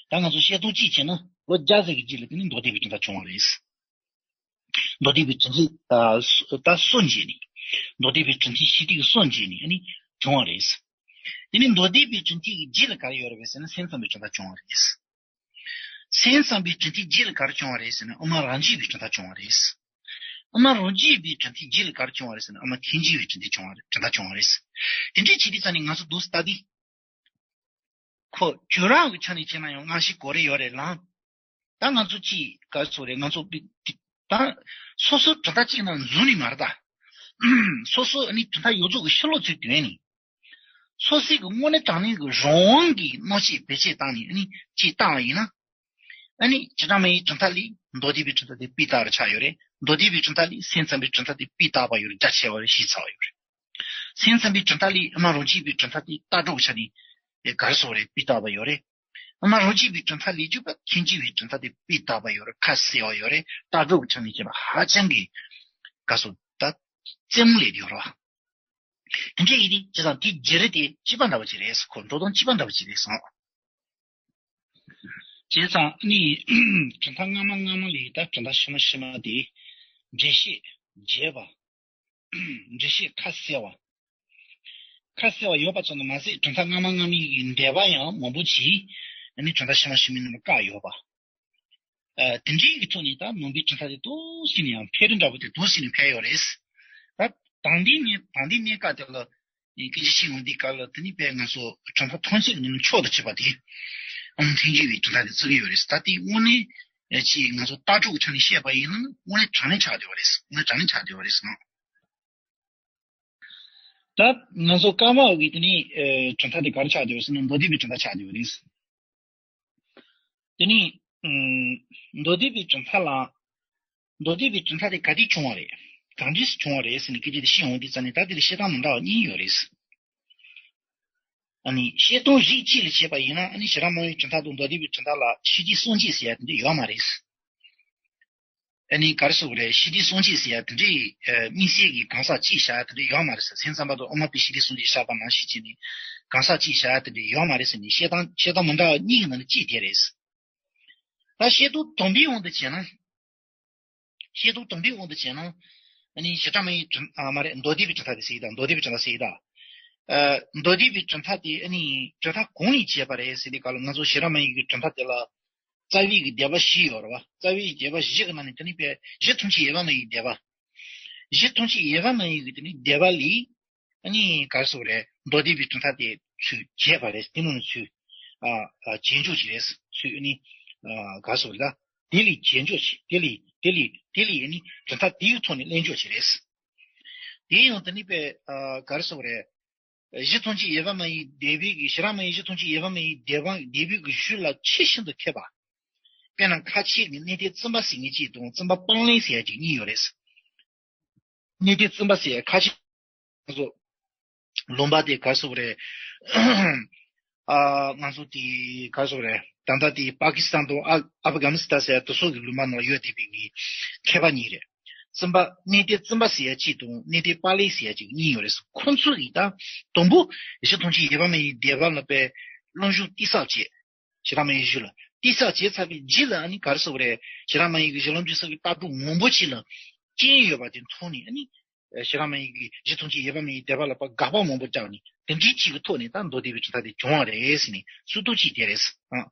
ད་ང་ཚོ་བཤད་སྟངས་གཅིག་བྱས་ན་ལོ་བརྒྱ་ཙམ་གི་རྗེས་ལ་དེ་ནི་མདོ་སྡེ་པའི་གྲུབ་མཐའ་བྱུང་བ་རེད། མདོ་སྡེ་པའི་གྲུབ་མཐའི་ད་སོ་འབྱེད་ནས། མདོ་སྡེ་པའི་གྲུབ་མཐའི་ཤེས་རིག་སོ་འབྱེད་ནས་ཨ་ནི་བྱུང་བ་རེད། དེ་ནི་མདོ་སྡེ་པའི་གྲུབ་མཐའི་གི་རྗེས་ལ་ག་རེ་ཡོད་རེད་པས་ཟེར་ན་སེམས་ཙམ་པའི་གྲུབ་མཐའ་བྱུང་བ་རེད། སེམས་ཙམ་པའི་གྲུབ་མཐའི་རྗེས་ལ་ག་རེ་བྱུང་བ་རེད་ཟེར་ན་དབུ་མ་རང་རྒྱུད་པའི་གྲུབ་མཐའ་བྱུང་བ་རེད། དབུ་མ་རང་རྒྱུད་པའི་གྲུབ་མཐའི་རྗེས་ལ་ག་རེ་བྱུང་བ་རེད་ཟེར་ན་དབུ་མ་ཐལ་འགྱུར་བའི་གྲུབ་མཐའི་བྱུང་བ་རེད། གྲུབ་མཐའ་བྱུང་བ་རེད། དེ་འདྲའི་བྱེད་དུས་ཙམ་ནས་ང་ཚོ་འདུག་སེ་ལྟ་དུས། ཁོ་ཁྱོད་རང་གི་ཆ་ནས་བྱས་ན་ཡང་སྔ་ཕྱི་གོ་རེ་ཡོད་རེད་ལ། ད་ང་ཚོ་ཅིག་ག་རེ་ཟེར་རེད། ང་ཚོ་ད་སོ་སོ་གྲུབ་མཐའ་གཅིག་ནང་འཛུལ་ནས་མ་རེད་ད། སོ་སོ་ནི་གྲུབ་མཐའ་ཡོངས་རྫོགས་ཀྱི་ཕྱི་ལོགས་ཚུར་དོན་ནས། སོ་སོའི་གི་དངོས་གནས་དྲང་གནས་ཀྱི་རང་དབང་གི་མནོ་བྱེད་བེད་སྤྱོད་བཏང་ནས་ཨ་ནི་ཅིག་བཏང་བ་ཡིན་ན། ཨ་ནི་བྱེ་བྲག་སྨྲ་བའི་གྲུབ་མཐའ་ལས་ མདོ་སྡེ་པའི་གྲུབ་མཐའ་དེ་སྤུས་དག་རུ་ཆགས་ཡོད་རེད། མདོ་སྡེ་པའི་གྲུབ་མཐའ་ལས་སེམས་ཙམ་པའི་གྲུབ་མཐའ་དེ་སྤུས་དག་པ་ཡོད་རེད། རྒྱ་ཆེ་བ་རེད། ཞིབ་ཚགས་པ་ཡོད་རེད། སེམས་ཙམ་པའི་གྲུབ་མཐའ་ལས་ཨ་མ་རོ་གཅིག་པའི་གྲུབ་མཐའ་དེ་ལྟ་གྲུབ་ཆ་ནས་ག་རེ་ཟེར་དགོས་རེད། སྤུས་དག་པ་ཡོད་རེད། ཨ་མ་རོ་གཅིག་པའི་གྲུབ་མཐའ་ལས་བརྒྱུད་པ་མཁན་ཆེན་པའི་གྲུབ་མཐའ་དེ་སྤུས་དག་པ་ཡོད་རེད། ཁ་གསལ་བ་ཡོད་རེད། ལྟ་གྲུབ་ཆ་ནས་བྱས་པ་ཧ་ཅང་གི་ག་སོ་ད་རྩེད་མོ་ལས་ཡོད་རེད་བ། དེ་འདྲ་ཡིན་དུས་བྱས་ཙང་དེ་བརྗེ་རེས་དེ་སྤྱི་པ་འདྲ་བ་ཅིག་རེད། ཁོ་འགྲོ་སྟངས་སྤྱི་པ་འདྲ་བ་ཅིག་རེད་སོང་། བྱས་ཙང་ནི་གྲུབ་མཐའ་སྔ་མ་སྔ་མ་ལས་ད་གྲུབ་མཐའ་ཕྱི་མ་ཕྱི་མ་དེ་འགྲེལ་བཤད་རྒྱས་པ། འགྲེལ་བཤད་ཁ་གསལ་བ། ཁ་གསལ་བ་ཡོད་པ་ཙམ་དུ་མ་ཟད་གྲུབ་མཐའ་སྔ་མ་སྔ་མའི་གི་འགྲེལ་པ་ཡང་མང་པོ་ཅིག་ནི་གྲུབ་མཐའ་ཕྱི་མ་ཕྱི་མའི་ནང་ལ་བཀག་ཡོད་པ། ཨ་དེ་འདྲའི་གི་ཐོག་ནས་ད་ནང་པའི་གྲུབ་མཐའ་དེ་ཏོག་ཙམ་ཡང་འཕེལ་རིམ་འདྲ་པོ་དེ་ཏོག་ཙམ་འཕེལ་ཡོད་རེད། ད་དང་འདི་ནས་དང་འདི་གནས་སྐབས་དེ་ལ་སྐད་ཆ་བཤད་འོང་དུས་སྐབས་ལ་དེ་ནི་དཔེ་ང་ཚོ་གྲུབ་མཐའ་ཐམས་ཅད་ཀྱི་ནང་ནས་མཆོག་ཏུ་གྱུར་པ་དེ་ཨོཾ་ཐལ་འགྱུར་བའི་གྲུབ་མཐའ་དེ་བརྩི་གི་ཡོད་རེད། ད་དེ་དངོས་གནས་ཅིག་ང་ཚོ་ལྟ་གྲུབ་ཀྱི་ཆ་ནས་བཤད་པ་ཡིན་ན་དངོས་གནས་དྲང་གནས་ཆགས་བསྡད་པ་རེད། དངོས་གནས་དྲང་གནས་ཆགས་བསྡད་པ་རེད་ཟེར་ན། ད་ང་ཚོ་ཀརྨ་པ་གི་དེ་ནི་ཨེ་གྲུབ་མཐའ་དེ་ག་རེ་ཆགས་བསྡད་པ་ཟེར་ན་མདོ་སྡེ་པའི་གྲུབ་མཐའ་ཆགས་བསྡད་པ་རེད། དེ་ནི་ཨམ་མདོ་སྡེ་པའི་གྲུབ་མཐའ་ལ་མདོ་སྡེ་པའི་གྲུབ་མཐའ་དེ་ག་དུས་བྱུང་བ་རེད། གང་འདྲས་སུ་བྱུང་བ་རེད་ཟེར་ནས་སྐད་ཆ་དེ་བཤད་འོང་དུས་ཙམ་ནས་ད་དེ་ལ་བཤད་སྟངས་མི་འདྲ་བ་གཉིས་ཡོད་རེད། ཨ་ནི་བཤད་སྟངས་རིགས་གཅིག་ལ་བྱས་པ་ཡིན་ན་ཨ་ནི་ཞེ་དྲག་སྨྲ་བའི་གྲུབ་མཐའ་དང་མདོ་སྡེ་པའི་གྲུབ་མཐའ་ལ་ཕྱི་དུས་གསུམ་གཅིག་ཟེར་ཡ་དེ་འདྲ་ཡོད་མ་རེད། ཨ་ནི་ག་རེ་ཟེར་དགོས་རེད། ཕྱི་དུས་གསུམ་གཅིག་ཟེར་ཡ་དེ་འདྲའི་ཨ་དམིགས་བསལ་གྱི་གང་ཟག་གཅིག་བཞག་ཡ་དེ་འདྲ་ཡོད་མ་རེད་ཟེར། སེམས་ཙམ་པ་དང་དབུ་མ་པའི་ཕྱི་དུས་གསུམ་གཅིག་བཞག་པ་ནང་བཞིན་བྱས་ནས་གང་ཟག་གཅིག་བཞག་ཡ་དེ་འདྲ་ཡོད་མ་རེད་ཟེར་ནས་བཤད་སྟངས་བཤད་སྟངས་མི་འདྲ་བ་གཉིས་ཀྱི་ནང་ནས་གཅིག་དེ་རེད། ད་བཤད་སྟངས་དང་པོའི་དབང་དུ་བྱས་ན། བཤད་སྟངས་དང་པོའི་དབང་དུ་བྱས་ན། ཨ་ནི་བྱེ་བྲག་སྨྲ་བའི་གྲུབ་ཨ་མ་རེད། མདོ་སྡེ་པའི་གྲུབ་མཐའ་དེ་ཟེར་གྱི་ད། མདོ་སྡེ་པའི་གྲུབ་མཐའ་ཟེར་གྱི་ད། ཨ་མདོ་སྡེ་པའི་གྲུབ་མཐའ་དེ་ཨ་ནི་གྲུབ་མཐའ་གང་ལས་བྱས་པ་རེད་ཟེར་དུས་སྐབས་ལ་ང་ཚོ་བྱེ་བྲག་སྨྲ་བའི་གི་གྲུབ་མཐའ་དེ་ལ་རྩ་བའི་གི་སྡེ་པ་བཞི་ཡོད་རེད་བ། རྩ་བའི་སྡེ་པ་བཞི་གི་ནང་ནས་དེ་ནི་དཔེ་གཞི་ཐམས་ཅད་ཡོད་པར་སྨྲ་བའི་སྡེ་པ། གཞི་ཐམས་ཅད་ཡོད་པར་སྨྲ་བའི་གི་དེ་ནི་སྡེ་པ་ལས། ཨ་ནི་ག་རེ་ཟེར་དགོས་རེད། མདོ་སྡེ་པའི་གྲུབ་མཐའ་དེ་ཚུར་བྱས་པ་རེད། དེ་ནང་ནས་ཚུར་ཨ་ཨ་རྗེས་འཇུག་བྱས་རེད། ཚུར་ཨ་ནི་ཨ་ག་རེ་ཟེར་དགོས་རེད། ད་དེ་ལས་རྗེས་འཇུག་བྱས། དེ་ལས་དེ་ལས་དེ་ལས་ཨ་ནི་གྲུབ་མཐའ་དེའི་ཐོག་ནས་གླེང་འཇུག་བྱས་རེད། དེ་ཡང་དེ་ནི་དཔེ་ཨ་ག་རེ་ཟེར་དགོས་རེད། གཞི་ཐམས་ཅད་ཡོད་པར་སྨྲ་བའི་སྡེ་པའི་གི་བྱེ་བྲག་སྨྲ་བའི་གཞི་ཐམས་ཅད་ཡོད་པར་སྨྲ་བའི་སྡེ་པ་སྡེ་པའི་གི་གཞུང་ལ་ཆེས་ཤིན་ཏུ་མཁས་པ། དཔེར་ན་ཁ་ཆེ་གི་གནས་བརྟན་བཙུན་པ་ཟེར་མཁན་གཅིག་དང་བཙུན་པ་སྤང་ལེན་ཟེར་ཡ་གཅིག་གཉིས་ཡོད་རེད། གནས་བརྟན་བཙུན་པ་ཟེར་ཡ་ཁ་ཆེ། ང་ཚོ་ལུང་པ་དེ་ག་རེ་ཟེར་དགོས་རེད། ཨ་ང་ཚོ་དེ་ག་རེ་ཟེར་དགོས་རེད། ད་ལྟ་དེ་པ་ཀི་སི་ཐན་དང་ཨ་ཨབ་གྷ་ནི་སི་ཐན་ཟེར་ཡ་དེ་ཚོ་གི་ལུང་པ་ནང་ཡོད་བསྡད་པའི་གི་མཁས་པ་གཉིས་རེད། བཙུན་པ་གནས་བརྟན་བཙུན་པ་ཟེར་ཡ་གཅིག་དང་གནས་བརྟན་སྤང་ལེན་ཟེར་ཡ་གཅིག་གཉིས་ཡོད་རེད། ཁོང་ཚོ་གིས་ད་དང་པོ་གཞི་ཐམས་ཅད་ཡོད་པར་སྨྲ་བའི་སྡེ་པ་ལ་དཔེ་སློབ་སྦྱོང་གཏིང་ཟབ་བྱས། བྱེ་བྲག་སྨྲ་བའི་གཞུང་ལ་གཏིང་ཟབ་བྱས་ཚར་བའི་རྗེས་ལ་ཨ་ནི་ག་རེ་ཟེར་དགོས་རེད། བྱེ་བྲག་སྨྲ་བའི་གི་གཞི་ལམ་འབྲས་གསུམ་གྱི་ལྟ་གྲུབ་མང་པོ་ཅིག་ལ་རྐྱེན་ཡོད་པ་དེ་མཐོང་ནས་ཨ་ནི་བྱེ་བྲག་སྨྲ་བའི་གི་གཞི་ཐམས་ཅད་ཡོད་པར་སྨྲ་བའི་སྡེ་པ་ལ་དཔེ་དགག་པ་མང་པོ་བརྒྱབ་ནས་དེ་འདྲའི་ཅིག་གི་ཐོག་ནས་ད་མདོ་སྡེ་པའི་གྲུབ་མཐའ་དེ་བྱུང་བ་རེད་ཟེར་ནས་སྲོལ་གཏོད་ཅིག་དེ་རེད།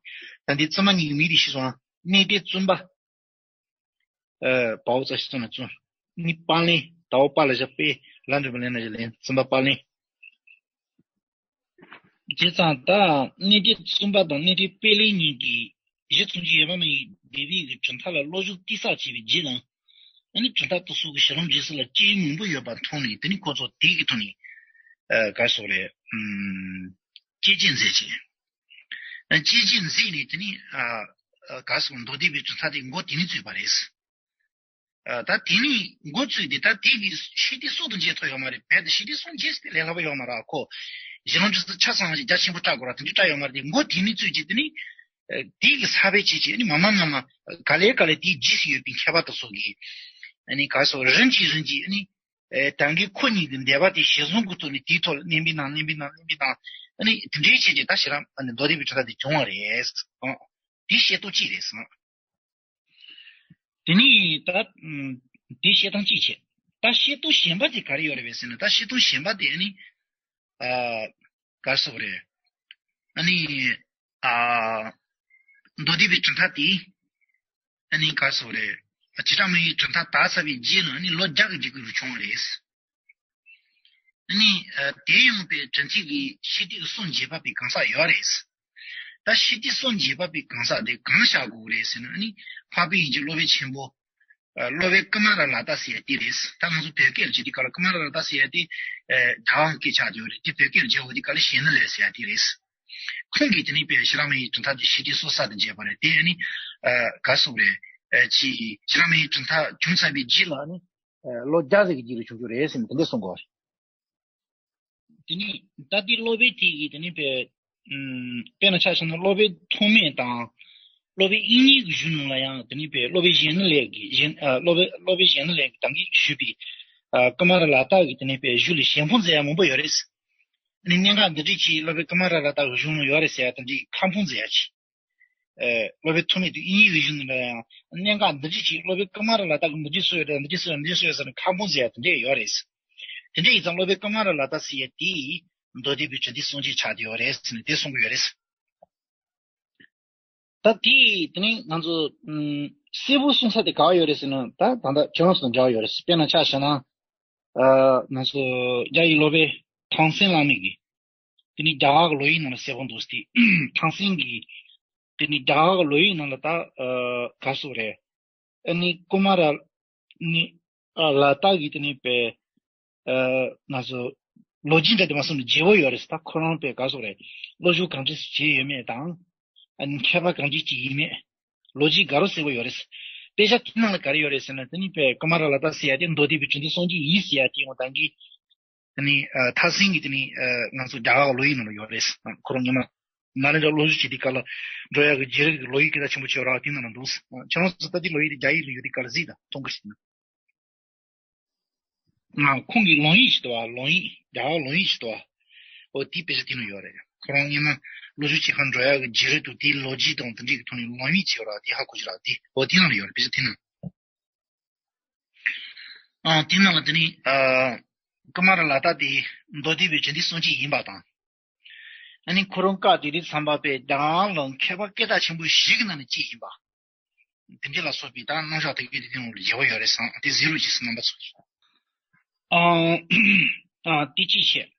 ཨ་ད་འདི་བཙུན་མ་གཉིས་ཀྱི་མིང་དེ་ཤེས་སོང་ཨ། གནས་བརྟན་བཙུན་པ། ཨ་བའོ་ཙ་ཞིག་བཙུན་ལ་བཙུན། ནི་སྤང་ལེན། དའོ་པ་ལ་བཞག་པས། ལ་འདོན་པ་ལེན་ན་བཞག་ལེན། བཙུན་པ་སྤང་ལེན། བྱས་ཙང་ད་གནས་བརྟན་བཙུན་པ་དང་གནས་བརྟན་སྤང་ལེན་གཉིས་ཀྱིས་གཞི་ཐམས་ཅད་ཡོད་པར་སྨྲ་བའི་སྡེ་པའི་གི་གྲུབ་མཐའ་ལ་སློབ་སྦྱོང་གཏིང་ཟབ་བྱས་པའི་རྗེས་ལ་ཨ་ནི་གྲུབ་མཐའ་དེ་ཚོ་གི་བྱེ་བྲག་སྨྲ་བའི་གཞུང་ལ་རྐྱེན་ངན་པ་ཡོད་པ་མཐོང་ནས་དེ་ནི་ཁོ་ཚོ་དེ་གི་ཐོག་ནས་ཨ་ག་རེ་ཟེར་དགོས་རེད། ཨམ་དཔྱད་བརྗོད་མཛད་བྱས། ཨ་དཔྱད་བརྗོད་མཛད་ནས་དེ་ནི་ཨ་ཨ་ག་རེ་ཟེར་དགོས། མདོ་སྡེ་པའི་གྲུབ་མཐའ་དེ་འགོ་དེ་ནས་བཙུགས་པ་རེད། ཨ་ད་དེ་ནས་འགོ་བཙུགས་ཏེ་ད་དེ་གི་ཤེས་ལྡན་སྲོག་དང་འབྱེད་ཐུབ་ཡོད་མ་རེད། རྦད་དེ་ཤེས་ལྡན་སྲོག་འབྱེད་ཟེར་དེ་ལས་སླ་པོ་ཡོད་མ་རེད། ཁོ་གཞི་ལམ་འབྲས་གསུམ་ཆ་ཚང་ཞིག་རྒྱ་ཆེན་པོ་བཀྲལ་དགོས་ར་དེ་འདྲ་བཀྲལ་ཡོད་མ་རེད། དེ་འགོ་དེ་ནས་བཙུགས་ཀྱི་དེ་ནས་ཨ་དེ་གི་ས་བོན་བྱས་བྱས་ཨ་ནི་མ་མ་མ་མ་ག་ལེ་ག་ལེ་དེའི་རྗེས་སུ་ཡོད་པའི་མཁས་པ་དེ་ཚོ་གིས་ཨ་ནི་ག་རེ་ཟེར་དགོས། རིམ་གྱིས་རིམ་གྱིས་ཨ་ནི་ཨེ་ད་གིན་ཁོ་གཉིས་ཀྱི་འདོད་པ་དེ་གཞིར་བཟུང་གི་ཐོག་ནས་དེའི་ཐོག་ལ་གླེང་བའི་ནང་གླེང་བའི་ནང་གླེང་བའི་ནང་ཨ་ནི་དེ་འདྲའི་བྱས་བྱས་ད་ཞེ་དྲག་ཨ་ནི་མདོ་སྡེ་པའི་གྲུབ་མཐའ་དེ་བྱུང་བ་རེད། ཨ་དེ་བཤད་སྟངས་གཅིག་རེད་ཟེར། དེ་ནས་ད་ཨམ་དེ་བཤད་སྟངས་གཅིག་བྱས། ད་བཤད་སྟངས་གཞན་པ་དེ་ག་རེ་ཡོད་རེད་པས་ཟེར་ན། ད་བཤད་སྟངས་གཞན་པ་དེ་ཨ་ནི་ཨ་ག་རེ་ཟེར་དགོས་རེད། ཨ་ནི་ཨ་མདོ་སྡེ་པའི་གྲུབ་མཐའ་དེ་ཨ་ནི་ག་རེ་ཟེར་དགོས་རེད། བྱེ་བྲག་སྨྲ་བའི་གྲུབ་མཐའ་དར་ཚར་བའི་རྗེས་ལ་ཨ་ནི་ལོ་བརྒྱ་གི་རྗེས་ཀྱི་རུ་བྱུང་བ་རེད། ཨ་ནི་ཨ་དེ་ཡང་དཔེ་དྲིན་ཆེན་གྱི་ཤེས་ལྡན་གྱི་སྲོག་འབྱེད་པ་པའི་གང་ཟག་ཡོད་རེད། ད་ཤེས་ལྡན་སྲོག་འབྱེད་པ་པའི་གང་ཟག་དེ་གང་བཞག་དགོས་རེད་ཟེར་ན། ཨ་ནི་འཕགས་པའི་ཡུལ་གྱི་སློབ་དཔོན་ཆེན་པོ། ཨ་སློབ་དཔོན་ཀུ་མ་ར་ལ་ཏ་ཟེར་ཡ་དེ་རེད། ད་ང་ཚོ་བོད་སྐད་ལ་བྱེད་དུས་སྐབས་ལ་ཀུ་མ་ར་ལ་ཏ་ཟེར་ཡ་དེ་ཨ་རྒྱ་གར་སྐད་ཆགས་བསྡད་ཡོད་རེད། དེ་བོད་སྐད་ལ་བྱེད་དགོས་དུས་སྐབས་ལ་ཞེ་ན་ལེ་ཟེར་ཡ་དེ་རེད། ཁོང་གིས་དེ་ནི་དཔེ་བྱེ་བྲག་སྨྲ་བའི་གྲུབ་མཐའ་དེ་ཤེས་ལྡན་སྲོག་གསར་དུ་འབྱེད་པ་རེད། དེ་ཨ་ནི་ཨ་ག་རེ་ཟེར་དགོས་རེད། ཨ་ཅིག་ཕྱི་ར་མའི་གྲུབ་མཐའ་བྱུང་ཚར་བའི་རྗེས་ལ་ནི་ཨ་ལོ་བརྒྱ་ཟིག་གི་རྗེས་ལ་བྱུང་རྒྱུ་རེད་ཟེར་ནས་དེ་འདྲ་གསུང་གི་ཡོད་རེད། དེ་ནས་ད་ལྟའི་སློབ་དཔོན་དེ་གིས་དེ་ནས་པའི་ཨུམ་དཔེར་ན་ཆ་བཞག་ན་སློབ་དཔོན་ཐོགས་མེད་དང་སློབ་དཔོན་དབྱིག་གཉེན་གྱི་གཞུང་ནང་ལ་ཡང་དེ་ནས་པའི་སློབ་དཔོན་གཞན་ནི་ལས་ཀྱི་གཞན་ཨ་སློབ་དཔོན་སློབ་དཔོན་གཞན་ནི་ལས་ཀྱི་དང་གིས་ཞུས་པའི་ཨ་ཀུ་མ་ར་ལ་ཏ་གི་དེ་ནས་པའི་གཞུག་ལ་ཞལ་འཕངས་མཛད་ཡ་མང་པོ་ཡོད་རེད། ཨ་ནི་གནད་འགག་འདི་འདྲ་ཅིག་སློབ་དཔོན་ཀུ་མ་ར་ལ་ཏ་གི་གཞུང་ནང་ཡོད་རེད་ཟེར་ཡ་དེ་འདྲའི་ཁ་འཕངས་མཛད་ཡ་ཅིག་ཨེ་སློབ་དཔོན་ཐོགས་མེད་དུ་དབྱིག་གཉེན་གྱི་གཞུང་ནང་ལ་ཡང་གནད་འགག་འདི་འདྲ་ཅིག་སློབ་དཔོན་ཀུ་མ་ར་ལ་ཏ་གིས་འདི་འདྲ་གསུངས་ཡོད་རེད། འདི་འདྲ་གསུངས་ཡོད། འདི་འདྲ་གསུངས་ཡོད་ཟེར་ནས་ཁ་འཕངས་མཛད་ཡ་དེ་འདྲ་ཡོད་རེད། དེ་འདྲ་ཡིན་ཙང་སློབ་དཔོན་ཀུ་མ་ར་ལ་ཏ་ཟེར་ཡ་དེ་མདོ་སྡེ་པའི་གྲུབ་མཐའི་སྲོལ་འབྱེད་ཆགས་བསྡད་ཡོད་རེད་ཟེར་ནས་དེ་གསུང་གི་ཡོད་རེད། ད་དེ་དེ་ནས་ང་ཚོ་ཨུམ་གསལ་པོ་གསུང་ས་དེ་ག་བ་ཡོད་རེད་ཟེར་ན། ད་ད་ལྟ་ཁྱེད་རང་ཚོ་དང་འདྲ་བ་ཡོད་རེད། དཔེར་ན་ཆ་བཞག་ན་ཨ་ང་ཚོ་རྒྱ་ཡི་སློབ་དཔོན་ཐང་སན་བླ་མའི་གི་དེ་ནས་རྒྱ་གར་གྱི་ལོ་རྒྱུས་ནང་ལ་གསལ་པོ་འདུག་སྟེ། ཐང་སན་གྱི་དེ་ནས་རྒྱ་གར་གྱི་ལོ་རྒྱུས་ནང་ལ་ད་ཨ་ག་སོགས་རེད། ཨ་ནི་ཀུ་མ་ར་ནི་ཨ་ལ་ཏ་གི་དེ་ནས་པའི་ཨ་ང་ཚོ་ལོ་རྒྱུས་འདྲ་དེ་མ་སོང་ནས་རྒྱས་པོ་ཡོད་རེད། ད་ཁོ་རང་པའི་ག་སོགས་རེད། བློ་སྦྱོང་གང་འདྲ་ཞིག་བྱས་ཡོད་མེད་དང་། ཨ་ནི་མཁས་པ་གང་འདྲ་ཅིག་ཡིན་མེད་ལོ་རྒྱུས་དགའ་རབ་གསལ་པོ་ཡོད་རེད། དཔེ་ཆ་དེ་ནང་ལ་ག་རེ་ཡོད་རེད་ཟེར་ན། དེ་ནི་པའི་ཀུ་མ་ར་ལ་ཏ་ཟེར་ཡ་དེ་མདོ་སྡེ་པའི་གྲུབ་མཐའི་སྲོལ་འབྱེད་ཡིན་ཟེར་ཡ་དེ་ཡང་ད་གིན་དེ་ནི་ཨ་ཐང་སན་གྱི་དེ་ནི་ཨ་ང་ཚོ་རྒྱ་གར་ལོ་རྒྱུས་ནང་ལ་ཡོད་རེད། ཁོ་རང་སྔོན་མ་ནཱ་ལེནྡྲ་སློབ་གསོ་བྱེད་དུས་སྐབས་ལ་འགྲོ་ཡག་གི་རྒྱལ་རབས་ཀྱི་ལོ་རྒྱུས་སྐད་གྲགས་ཆེན་པོ་བྱས་པ་རང་དེ་ནང་ལ་འདུག་ཁྱེད་རང་ཚོ་ད་ལྟའི་ལོ་རྒྱུས་དེ་རྒྱ་ཡིག་ལ་ཡོད་དུས་སྐབས་ལ་གཟིགས་དང་མཐོང་གི་ཞིག་ན། ང་ཁོང་གི་ལོང་ཡིག་ཞིག་འདུག་བ། ལོང་ཡིག་རྒྱ་གར་ལོང་ཡིག་ཞིག་འདུག་བ། འོ་དེའི་དཔེ་ཆ་དེ་ནང་ཡོད་རེད། ཁོ་རང་སྔོན་མ་སློབ་གསོ་བྱེད་གར་འགྲོ་ཡག་གི་རྒྱལ་རབས་དང་དེའི་ལོ་རྒྱུས་དང་དེ་འདྲའི་གི་ཐོག་ནས་ལོང་ཡིག་བྱས་པ་ར་དེ་ཧ་གོ་ཞིག་ར། དེ་འོ་དེ་ནང་ལ་ཡོད་རེད། དཔེ་ཆ་དེ་ནང་། ཨ་དེ་ནང་ལ་དེ་ནི་ཨ་ཀུ་མ་ར་ལ་ཏ་དེ་མདོ་སྡེ་པའི་གྲུབ་མཐའི་སྲོལ་འབྱེད་ཡིན་པ་དང་། ཨ་ནི་ཁོ་རང་སྐབས་དེ་དུས་ཙམ་པ་པའི་རྒྱ་གར་ལ་མཁས་པ་སྐད་གྲགས་ཆེན་པོ་བཞི་གི་ནང་ནས་གཅིག་ཡིན་པ། དེ་འདྲ་ལ་སོགས་པའི་ད་རྣམ་གཞག་དེ་གའི་དེ་ནང་ལ་རྒྱས་པོ་ཡོད་རེད་བསམ། དེ་གཟིགས་རོགས་གྱིས་རྣམ་པ་ཚོ། ཨ་ཨ་དེ་གཅིག་བྱས།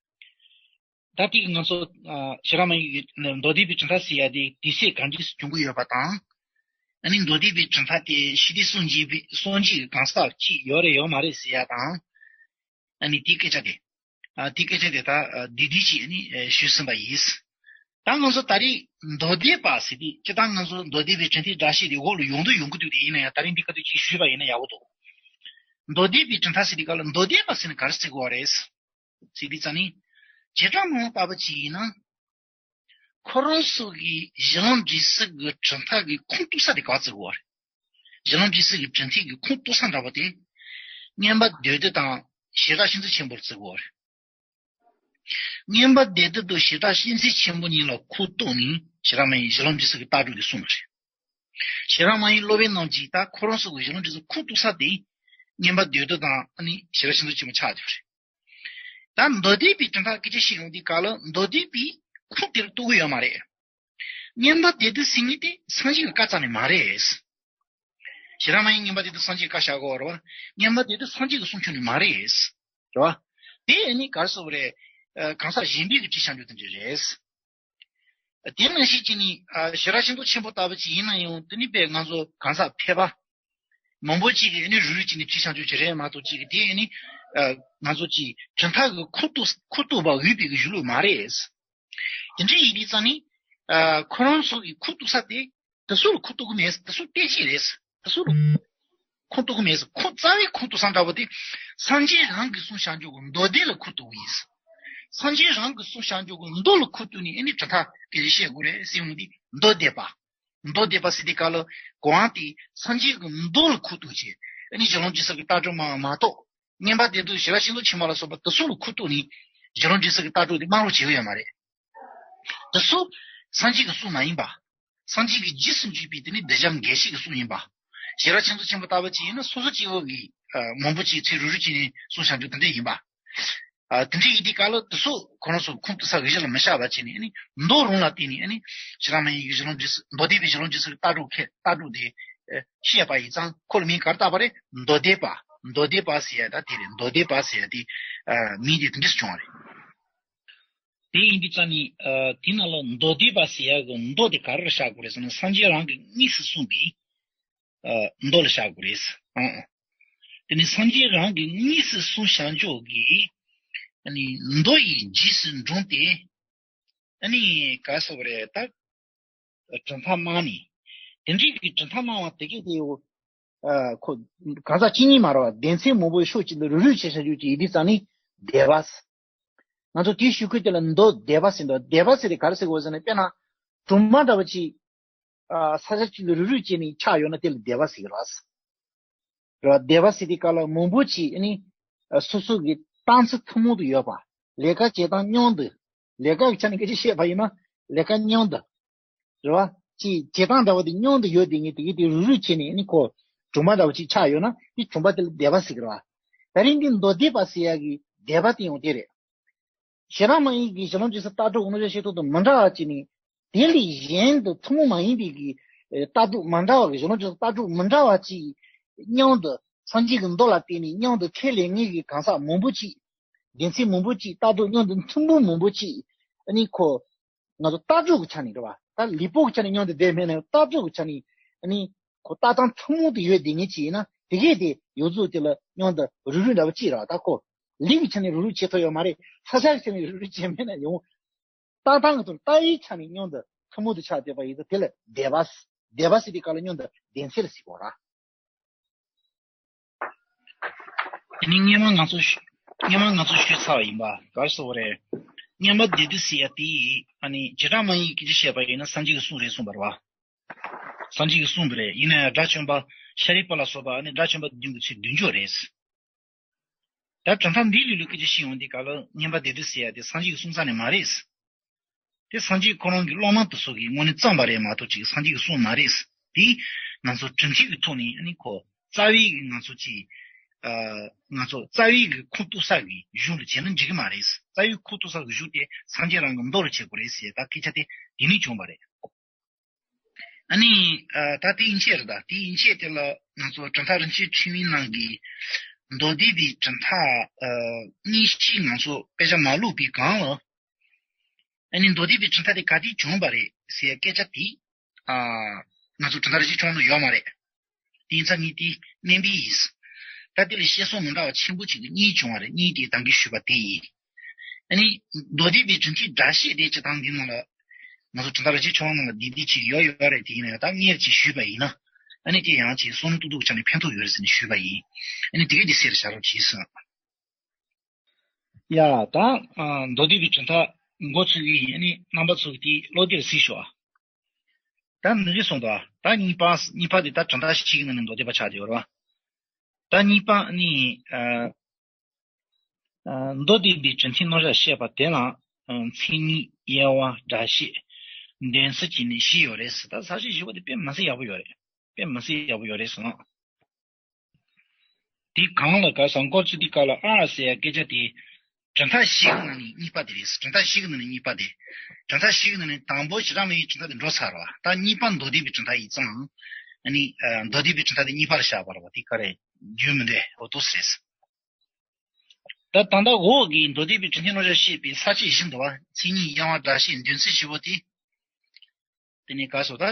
ད་ལྟའི་ང་ཚོ་ཨ་ཤེས་རབ་མ་ཡིག་གི་མདོ་སྡེ་པའི་གྲུབ་མཐའ་ཟེར་ཡ་དེ་དུས་ཚོད་གང་འདྲ་སེ་བྱུང་གི་ཡོད་པ་དང་། ཨ་ནི་མདོ་སྡེ་པའི་གྲུབ་མཐའ་དེ་ཞི་བདེའི་སྲོལ་འབྱེད་པའི་སྲོལ་འབྱེད་ཀྱི་གང་ཟག་ཅིག་ཡོད་རེད་ཡོད་མ་རེད་ཟེར་ཡ་དང་། ཨ་ནི་དེའི་སྐད་ཆ་དེ། ཨ་དེའི་སྐད་ཆ་དེ་ད་ཨ་འདི་འདི་ཅིག་ཨ་ནི་ཨ་ཞུས་ཟིན་པ་ཡིན། ད་ང་ཚོ་ད་རེས་མདོ་སྡེ་པ་ཟེར་དུས་སྤྱིར་བཏང་ང་ཚོ་མདོ་སྡེ་པའི་གྲུབ་མཐའི་སྒྲ་བཤད་དེ་འོག་ལ་ཡོང་དུས་ཡོང་གི་འདུག་དེ་ཡིན་ན་ཡང་ད་རེས་འདི་ག་དུས་ཅིག་ཞུས་པ་ཡིན་ན་ཡག་པོ་འདུག་མདོ་སྡེ་པའི་གྲུབ་མཐའ་ཟེར་དུས་སྐབས་ལ་མདོ་སྡེ་པ་ཟེར་ན་ག་རེ་ཟེར་དགོས་པ་རེད། ཟེར་དུས་ཙང་ནི། བྱེ་བྲག་སྨྲ་བ་ལྟ་བུ་ཅིག་ཡིན་ན། ཁོ་རང་ཚོ་གི་གཞི་ལམ་འབྲས་གསུམ་གྱི་གྲུབ་མཐའ་གི་ཁུངས་གཏུགས་ས་དེ་ག་ཟེར་དགོས་པ་རེད། གཞི་ལམ་འབྲས་གསུམ་གྱི་གྲུབ་མཐའ་གི་ཁུངས་གཏུགས་ས་འདྲ་པོ་དེ། མངོན་པ་སྡེ་བདུན་དང་བྱེ་བྲག་ཤིང་རྩ་ཆེན་པོར་བརྩི་དགོས་པ་རེད། མངོན་པ་སྡེ་བདུན་དང་བྱེ་བྲག་ཤིང་རྩ་ཆེན་པོ་གཉིས་ལ་ཁུངས་གཏུགས་ནས་ཤེས་རབ་མ་ཡིག་གཞི་ལམ་འབྲས་གསུམ་གྱི་ལྟ་གྲུབ་དེ་གསུངས་པ་རེད། ཤེས་རབ་མ་ཡིག་སློབ་དཔོན་རྣམས་ཀྱིས་ད་ཁོ་རང་ཚོ་གི་གཞི་ལམ་འབྲས་གསུམ་ཁུངས་གཏུགས་ས་དེ། མངོན་པ་སྡེ་བདུན་དང་ཨ་ནི་བྱེ་བྲག་ཤིང་རྩ་ཆེན་པོ་ཆགས་བསྡད་པ་རེད། ད་མདོ་སྡེ་པའི་གྲུབ་མཐའ་སྐད་ཆ་བཤད་ཡོང་དུས་སྐབས་ལ་མདོ་སྡེ་པའི་ཁུངས་དེར་གཏུགས་ཀྱི་ཡོད་མ་རེད། མངོན་པ་སྡེ་བདུན་ཟེར་མཁན་དེ་སངས་རྒྱས་ཀྱི་བཀའ་རྩ་ནས་མ་རེད། ཤེས་རབ་མ་ཡིག་མངོན་པ་སྡེ་བདུན་སངས་རྒྱས་ཀྱི་བཀའ་བཞག་གི་ཡོད་རེད་བ། མངོན་པ་སྡེ་བདུན་སངས་རྒྱས་ཀྱི་གསུང་ཆོས་ནི་མ་རེད། རེད་བ། དེ་ནི་ག་རེ་ཟེར་དགོས་རེད། ཨ་གང་ཟག་གཞན་པས་ཀྱིས་བྲིས་བཞག་རྒྱུ་དེ་འདྲ་རེད། དེ་ནང་བཞིན་གྱི་ནི་ཨ་ཤེས་རབ་ཤིང་རྩ་ཆེན་པོ་ལྟ་བུ་ཅིག་ཡིན་ན་ཡང་དེ་ནི་པས་ང་ཚོ་གང་ཟག་ཕལ་པ། མང་པོ་ཅིག་གིས་ནི་རུས་རུས་ཅིག་ནི་བྲིས་བཞག་རྒྱུ་ཅིག་རེད་མ་གཏོགས་ཅིག་གིས་དེ་ནི་ཨ་ང་ཚོ་ཅིག་གྲུབ་མཐའ་གི་ཁུངས་གཏུགས་ཁུངས་གཏུགས་པ་འོས་པའི་གཞུང་ལུགས་མ་རེད། དེ་འདྲ་ཡིན་དུས་ཙང་ནི། ཨ་ཁོ་རང་ཚོ་གི་ཁུངས་གཏུགས་ས་དེ། དེ་ཚོ་ལ་ཁུངས་གཏུགས་གི་མེད། དེ་ཚོ་གཏན་ཞིག་རེད། དེ་ཚོ་ལ་ཁུངས་གཏུགས་གི་མེད། ཁུངས་རྩ་བའི་ཁུངས་གཏུགས་ས་འདྲ་པོ་དེ། སངས་རྒྱས་རང་གིས་གསུངས་བཞག་རྒྱུ་གི་མདོ་སྡེ་ལ་ཁུངས་གཏུགས་གི་ཡིན། སངས་རྒྱས་རང་གིས་གསུངས་བཞག་རྒྱུ་གི་མདོ་ལ་ཁུངས་གཏུགས་ནས་ཨ་ནི་གྲུབ་མཐའ་སྐད་ཆ་བཤད་དགོས་རེད་ཟེར་ཡོང་དུས་མདོ་སྡེ་པ། མདོ་སྡེ་པ་ཟེར་དུས་སྐབས་ལ་གོ་དབང་དེ་སངས་རྒྱས་ཀྱི་མདོ་ལ་ཁུངས་གཏུགས་བྱས། ཨ་ནི་གཞི་ལམ་འབྲས་གསུམ་གྱི་ལྟ་གྲུབ་མ་མ་གཏོགས། མངོན་པ་སྡེ་བདུན་ཤེས་རབ་ཤིང་རྩ་ཆེན་པོ་ལ་སོགས་པ་དེ་ཚོ་ལ་ཁུངས་གཏུགས་ནས་གཞི་ལམ་འབྲས་གསུམ་གྱི་ལྟ་གྲུབ་དེ་སྨྲ་རུ་བྱེད་ཀྱི་ཡོད་མ་རེད། དེ་ཚོ་སངས་རྒྱས་ཀྱི་གསུང་མ་ཡིན་པ། སངས་རྒྱས་ཀྱི་རྗེས་སུ་འཇུག་པའི་དེ་ནི་བདེ་རྒྱམ་དགེ་བཤེས་ཀྱི་གསུང་ཡིན་པ། ཤེས་རབ་ཤིང་རྩ་ཆེན་པོ་ལྟ་བུ་ཅིག་ཡིན་ན་སོ་སོ་སྐྱེ་བོ་གི་ཨ་མང་པོ་ཅིག་ཚེ་རུ་རུ་ཅིག་ནས་གསུང་བྱ་རྒྱུ་དེ་འདྲ་ཡིན་པ། ཨ་དེ་འདྲ་ཡིན་དུས་སྐབས་ལ་དེ་ཚོ་ཁོ་རང་ཚོ་ཁུངས་གཏུགས་ས་གི་གཞི་ལ་མི་བཞག་པ་བྱས་ནས་ཨ་ནི་མདོ་རང་ལ་བརྟེན་ནས་ཨ་ནི་ཤེས་རབ་མ་ཡིན་གྱི་གཞི་ལམ་འབྲས་གསུམ་མདོ་སྡེ་པའི་གཞི་ལམ་འབྲས་གསུམ་གྱི་ལྟ་གྲུབ་ཁས་ལྟ་གྲུབ་དེ་ཨ་བཤད་པ་ཡིན་ཙང་ཁོ་ལ་མིང་ག་རེ་བཏགས་པ་རེད། མདོ་སྡེ་པ། མདོ་སྡེ་པ་ཟེར་ཡ་ད་དེ་རེད། མདོ་སྡེ་པ་ཟེར་ཡ་དེ་ཨ་མིང་དེ་དེ་འདྲ་བྱུང་བ་རེད། དེ་ཡིན་དུས་ཙང་ནི་ཨ་དེ་ནང་ལ་མདོ་སྡེ་པ་ཟེར་ཡ་གི་མདོ་དེ་ག་རེ་ལ་བཞག་དགོས་རེད་ཟེར་ན་སངས་རྒྱས་རང་གིས་དངོས་སུ་གསུངས་པའི་ཨ་མདོ་ལ་བཞག་དགོས་རེད། ཨང་། དེ་ནི་སངས་རྒྱས་རང་གིས་དངོས་སུ་གསུངས་བཞག་འཇོག་གི་ཨ་ནི་མདོ་ཡི་རྗེས་སུ་འབྲངས་ཏེ་ཨ་ནི་ག་རེ་ཟེར་དགོས་རེད་ད། གྲུབ་མཐའ་སྨྲ་ནི། དེ་འདྲའི་གི་གྲུབ་མཐའ་སྨྲ་བ་དེ་གས་དེ་ཡོ། ཨ་ཁོ་གང་ཟག་གཅིག་གཉིས་མ་རེད་བ། སྡེ་ཚན་མང་པོའི་ཕྱོགས་གཅིག་ཏུ་རུབ་རུབ་བྱས་བྱ་རྒྱུ་གྱི་ཡི་གེ་ཙམ་ནི་སྡེ་པ། ང་ཚོ་དེའི་ཤོག་གུ་དེ་ལ་མདོ་སྡེ་པ་ཟེར་འདུག་སྡེ་པ་ཟེར་དེ་ག་རེ་ཟེར་དགོས་ཟེར་ན། དཔེར་ན་གྲོང་པ་འདྲ་བ་ཅིག་ཨ་ས་ཆ་གཅིག་ལ་རུབ་རུབ་བྱས་ནས་ཆགས་ཡོད་ན་དེ་ལ་སྡེ་པ་ཟེར་གྱི་རེད། རེད་བ། སྡེ་པ་ཟེར་དེ་ག་ལ་མང་པོ་ཅིག་ཨ་ནི་ཨ་སོ་སོ་གི་སྟངས་ཚུལ་ཐུན་མོང་དུ་ཡོད་པ། ལས་ཀ་བྱེད་སྟངས་མཉམ་དུ། ལས་ཀ་གི་ཆ་ནས་སྐད་ཆ་བཤད་པ་ཡིན་ན་ལས་ཀ་མཉམ་དུ། རེད་བ། ཅིག་བྱེད་སྟངས་འདྲ་བ་དེ་མཉམ་དུ་ཡོད་དེ་ངས་དེ་གི་དེ་རུབ་རུབ་བྱས་ནས་ཨ་ནི་ཁོ་གྲོང་པ་འདྲ་བ་ཅིག་ཆགས་ཡོད་ན་དེ་གྲོང་པ་དེ་ལ་སྡེ་པ་ཟེར་གྱི་རེད་བ། ད་རིང་འདི་མདོ་སྡེ་པ་ཟེར་ཡ་གི་སྡེ་པ་དེ་ཡང་དེ་རེད། ཞེ་དྲག་མ་ཡིན་གྱི་ཞི་ལྷོ་འབྲི་ས་ལྟ་གྲུབ་ཀྱི་རྣམ་གཞག་བཤད་ཐོག་ཏུ་མི་འདྲ་བ་ཅིག་ནི། དེ་ལས་གཞན་དུ་ཐུན་མོང་མ་ཡིན་པའི་གི་ཨེ་ལྟ་གྲུབ་མི་འདྲ་བ་གི་ཞི་ལྷོ་འབྲི་ས་ལྟ་གྲུབ་མི་འདྲ་བ་ཅིག་མཉམ་དུ་སངས་རྒྱས་ཀྱི་མདོ་ལ་བརྟེན་ནས་མཉམ་དུ་ཁས་ལེན་མཁན་གྱི་གང་ཟག་མང་པོ་ཅིག་སྡེ་ཚན་མང་པོ་ཅིག་ལྟ་གྲུབ་མཉམ་དུ་ཐུན་མོང་མང་པོ་ཅིག་ཨ་ནི་ཁོ་ང་ཚོ་ལྟ་གྲུབ་ཀྱི་ཆ་ནས་རེད་བ། ད་ལུས་པོ་གི་ཆ་ནས་མཉམ་དུ་བསྡད་མེད་ན་ཡང་ལྟ་གྲུབ་ཀྱི་ཆ་ནས་ཨ་ནི་ཁོ་ལྟ་སྟངས་ཐུན་མོང་དུ་ཡོད་བསྡད་མཁན་ཅིག་ཡིན་ན་དེ་གས་དེ་ཡོངས་རྫོགས་དེ་ལ་མཉམ་དུ་རུབ་རུབ་འདྲ་བོ་ཅིག་རེད་བ། ད་ཁོ་ལུས་ཀྱི་ཆ་ནས་རུབ་རུབ་བྱེད་ཐུབ་ཡོད་མ་རེད། ས་ཆ་གི་ཆ་ནས་རུབ་རུབ་བྱེད་མེད་ན་ཡང་ལྟ་སྟངས་ཀྱི་ཐོག་ལྟ་བའི་ཆ་ནས་མཉམ་དུ་ཐུན་མོང་དུ་ཆགས་བསྡད་པ་ཡིན་ཙང་དེ་ལ་སྡེ་པ། སྡེ་པ་ཟེར་དེ་ག་ལ་མཉམ་དུ་སྡེ་ཚན་ལ་ཟེར་གོ་ར། དེ་ནི་སྔོན་མ་ང་ཚོ་ཞུ་སྔོན་མ་ང་ཚོ་ཞུས་ཚར་བ་ཡིན་པ་ག་རེ་ཟེར་བ་རེད། མངོན་པ་སྡེ་བདུན་ཟེར་ཡ་དེ་ཨ་ནི་བྱེ་བྲག་སྨྲ་བའི་སྐད་ཆ་བཤད་པ་ཡིན་ན་སངས་རྒྱས་ཀྱི་གསུང་རེད་གསུངས་པ་རེད་བ། སངས་རྒྱས་ཀྱི་གསུང་དེ་རེད། ཡིན་ན་ཡང་དགྲ་བཅོམ་པ་ཤཱ་རིའི་བུ་ལ་སོགས་པ་ཨ་ནི་དགྲ་བཅོམ་པ་བདུན་གྱི་ཚུལ་བདུན་འཇོག་རེད། ད་གྲུབ་མཐའ་འདིའི་ལུགས་ལ་སྐད་ཆ་བཤད་ཡོང་དུས་ག་ལ་མངོན་པ་སྡེ་བདུན་ཟེར་ཡ་དེ་སངས་རྒྱས་ཀྱི་གསུང་རྩ་ནས་མ་རེད། དེ་སངས་རྒྱས་ཁོ་རང་གི་སློབ་མ་དེ་ཚོ་གིས་དངོས་གནས་བརྩམས་པ་རེད་མ་གཏོགས་ཅིག་སངས་རྒྱས་ཀྱི་གསུང་མ་རེད། དེ་ང་ཚོ་གྲུབ་མཐའ་གི་ཐོག་ནས་ཨ་ནི་ཁོ་རྩ་བའི་གི་ང་ཚོ་ཅིག་ཨ་ང་ཚོ་རྩ་བའི་གི་ཁུངས་གཏུགས་ས་གི་གཞུང་ལ་བྱས་ན་འགྲིག་གི་མ་རེད། རྩ་བའི་ཁུངས་གཏུགས་ས་གི་གཞུང་དེ་སངས་རྒྱས་རང་གི་མདོ་ལ་བྱེད་དགོས་རེད་ཟེར། ད་སྐད་ཆ་དེ་དེ་ནས་བྱུང་བ་རེད། ཨ་ནི་ཨ་ད་དེ་ཡན་ཆད་རེད། ད་དེ་ཡན་ཆད་དེ་ལ་ང་ཚོ་གྲུབ་མཐའ་རིན་ཆེན་ཁྲི་དབང་ནང་གི་མདོ་སྡེ་པའི་གྲུབ་མཐའ་ཨ་གཉིས་ཤིག་ང་ཚོ་དཔེ་ཆ་མ་བླུགས་པའི་སྒང་ལ། ཨ་ནི་མདོ་སྡེ་པའི་གྲུབ་མཐའ་དེ་ག་དུས་བྱུང་བ་རེད་ཟེར་སྐད་ཆ་དེ་ཨ་ང་ཚོ་གྲུབ་མཐའ་རིན་ཆེན་ཁྲི་དབང་ནང་ཡོད་མ་རེད། དེ་ཡིན་ཙང་ངས་དེ་བསྣན་པ་ཡིན། ད་དེ་ལ་བཤད་སྲོལ་མི་འདྲ་བ་ཆེན་པོ་གཅིག་གཉིས་བྱུང་བ་རེད། གཉིས་དེ་ད་གིན་ཞུས་པ་དེ་ཡིན། ཨ་ནི་མདོ་སྡེ་པའི་གྲུབ་མཐའི་སྒྲ་བཤད་དེ་སྤྱིར་བཏང་འདི་ནང་ལ་ང་ཚོ་གྲུབ་མཐའ་རིན་ཆེན་ཁྲི་དབང་ནང་ལ་འདི་འདི་ཅིག་ཡོད་ཡོད་རེད། དེ་ཡིན་ན་ཡང་ད་སྔོན་ཅིག་ཞུས་པ་ཡིན་ན་ཨ་ནི་དེ་ཡང་ཅིག་བསམ་བློ་ཏོག་ཏོག་ཆ་ནས་ཕན་ཐོགས་ཡོད་རེད་ཟེར་ནས་ཞུས་པ་ཡིན། ཨ་ནི་དེ་གས་འདི་གསལ་རུ་བྱ་རོགས་གྱིས་ཟེར། ཡ་ད་ཨ་མདོ་སྡེ་པའི་གྲུབ་མཐའ་འགོ་ཚུགས་ཀྱི་ཡིན། ཨ་ནི་རྣམ་པ་ཚོ་གིས་དེ་བློ་བདེར་གཟིགས་ཤོག་ཨ། ད་འདི་འདྲ་གསུངས་འདུག་ཨ། ད་གཉིས་པ་གཉིས་པ་དེ་ད་གྲུབ་མཐའ་བཞི་གི་ནང་ནས་མདོ་སྡེ་པ་ཆགས་བསྡད་ཡོད་རེད་བ། ད་གཉིས་པ་ནི་ཨ་ཨ་མདོ་སྡེ་པའི་གྲུབ་མཐའི་རྣམ་གཞག་བཤད་པ་དེ་ལ་ཨ་མཚན་ཉིད་དབྱེ་བ་སྒྲ་བཤད་འདོན་ཚུལ་བཅས་ནི་བཞི་ཡོད་རེད་ཟེར། ད་ས་བཅད་བཞི་པོ་དེ་དཔེ་མི་སྲིད་ཡག་པོ་ཡོད་རེད། དཔེ་མི་སྲིད་ཡག་པོ་ཡོད་རེད་གསུངས། དེ་གང་ལ་ག་ཟེར་འགོ་ཚུགས་དུས་སྐབས་ལ་ཨ་ཟེར་ཡ་སྐད་ཆ་དེ་གྲུབ་མཐའ་བཞི་གི་ནང་ནས་གཉིས་པ་དེ་རེད། གྲུབ་མཐའ་བཞི་གི་ནང་ནས་གཉིས་པ་དེ། གྲུབ་མཐའ་བཞི་གི་ནང་ནས་དང་པོ་བྱེ་བྲག་སྨྲ་བའི་གྲུབ་མཐའ་དེ་འགྲོ་ཚར་བ། ད་གཉིས་པ་མདོ་སྡེ་པའི་གྲུབ་མཐའ་ཡིན་ཙང་། ཨ་ནི་ཨ་མདོ་སྡེ་པའི་གྲུབ་མཐའ་དེ་གཉིས་པར་བཞག་པ་རེད་བ། དེ་ག་རེ་རྒྱུས་མི་འདྲ་འོ་ཏོ་ཟེར། ད་ད་ལྟ་འོག་གི་མདོ་སྡེ་པའི་གྲུབ་མཐའི་རྣམ་གཞག་བཤད་པའི་ས་བཅད་བཞི་འདུག་བ། མཚན་ཉིད་དབྱེ་བ་སྒྲ་བཤད་འདོན་ཚུལ་བཞི་པོ་དེ། དེ་ནས་ག་སོ་ད།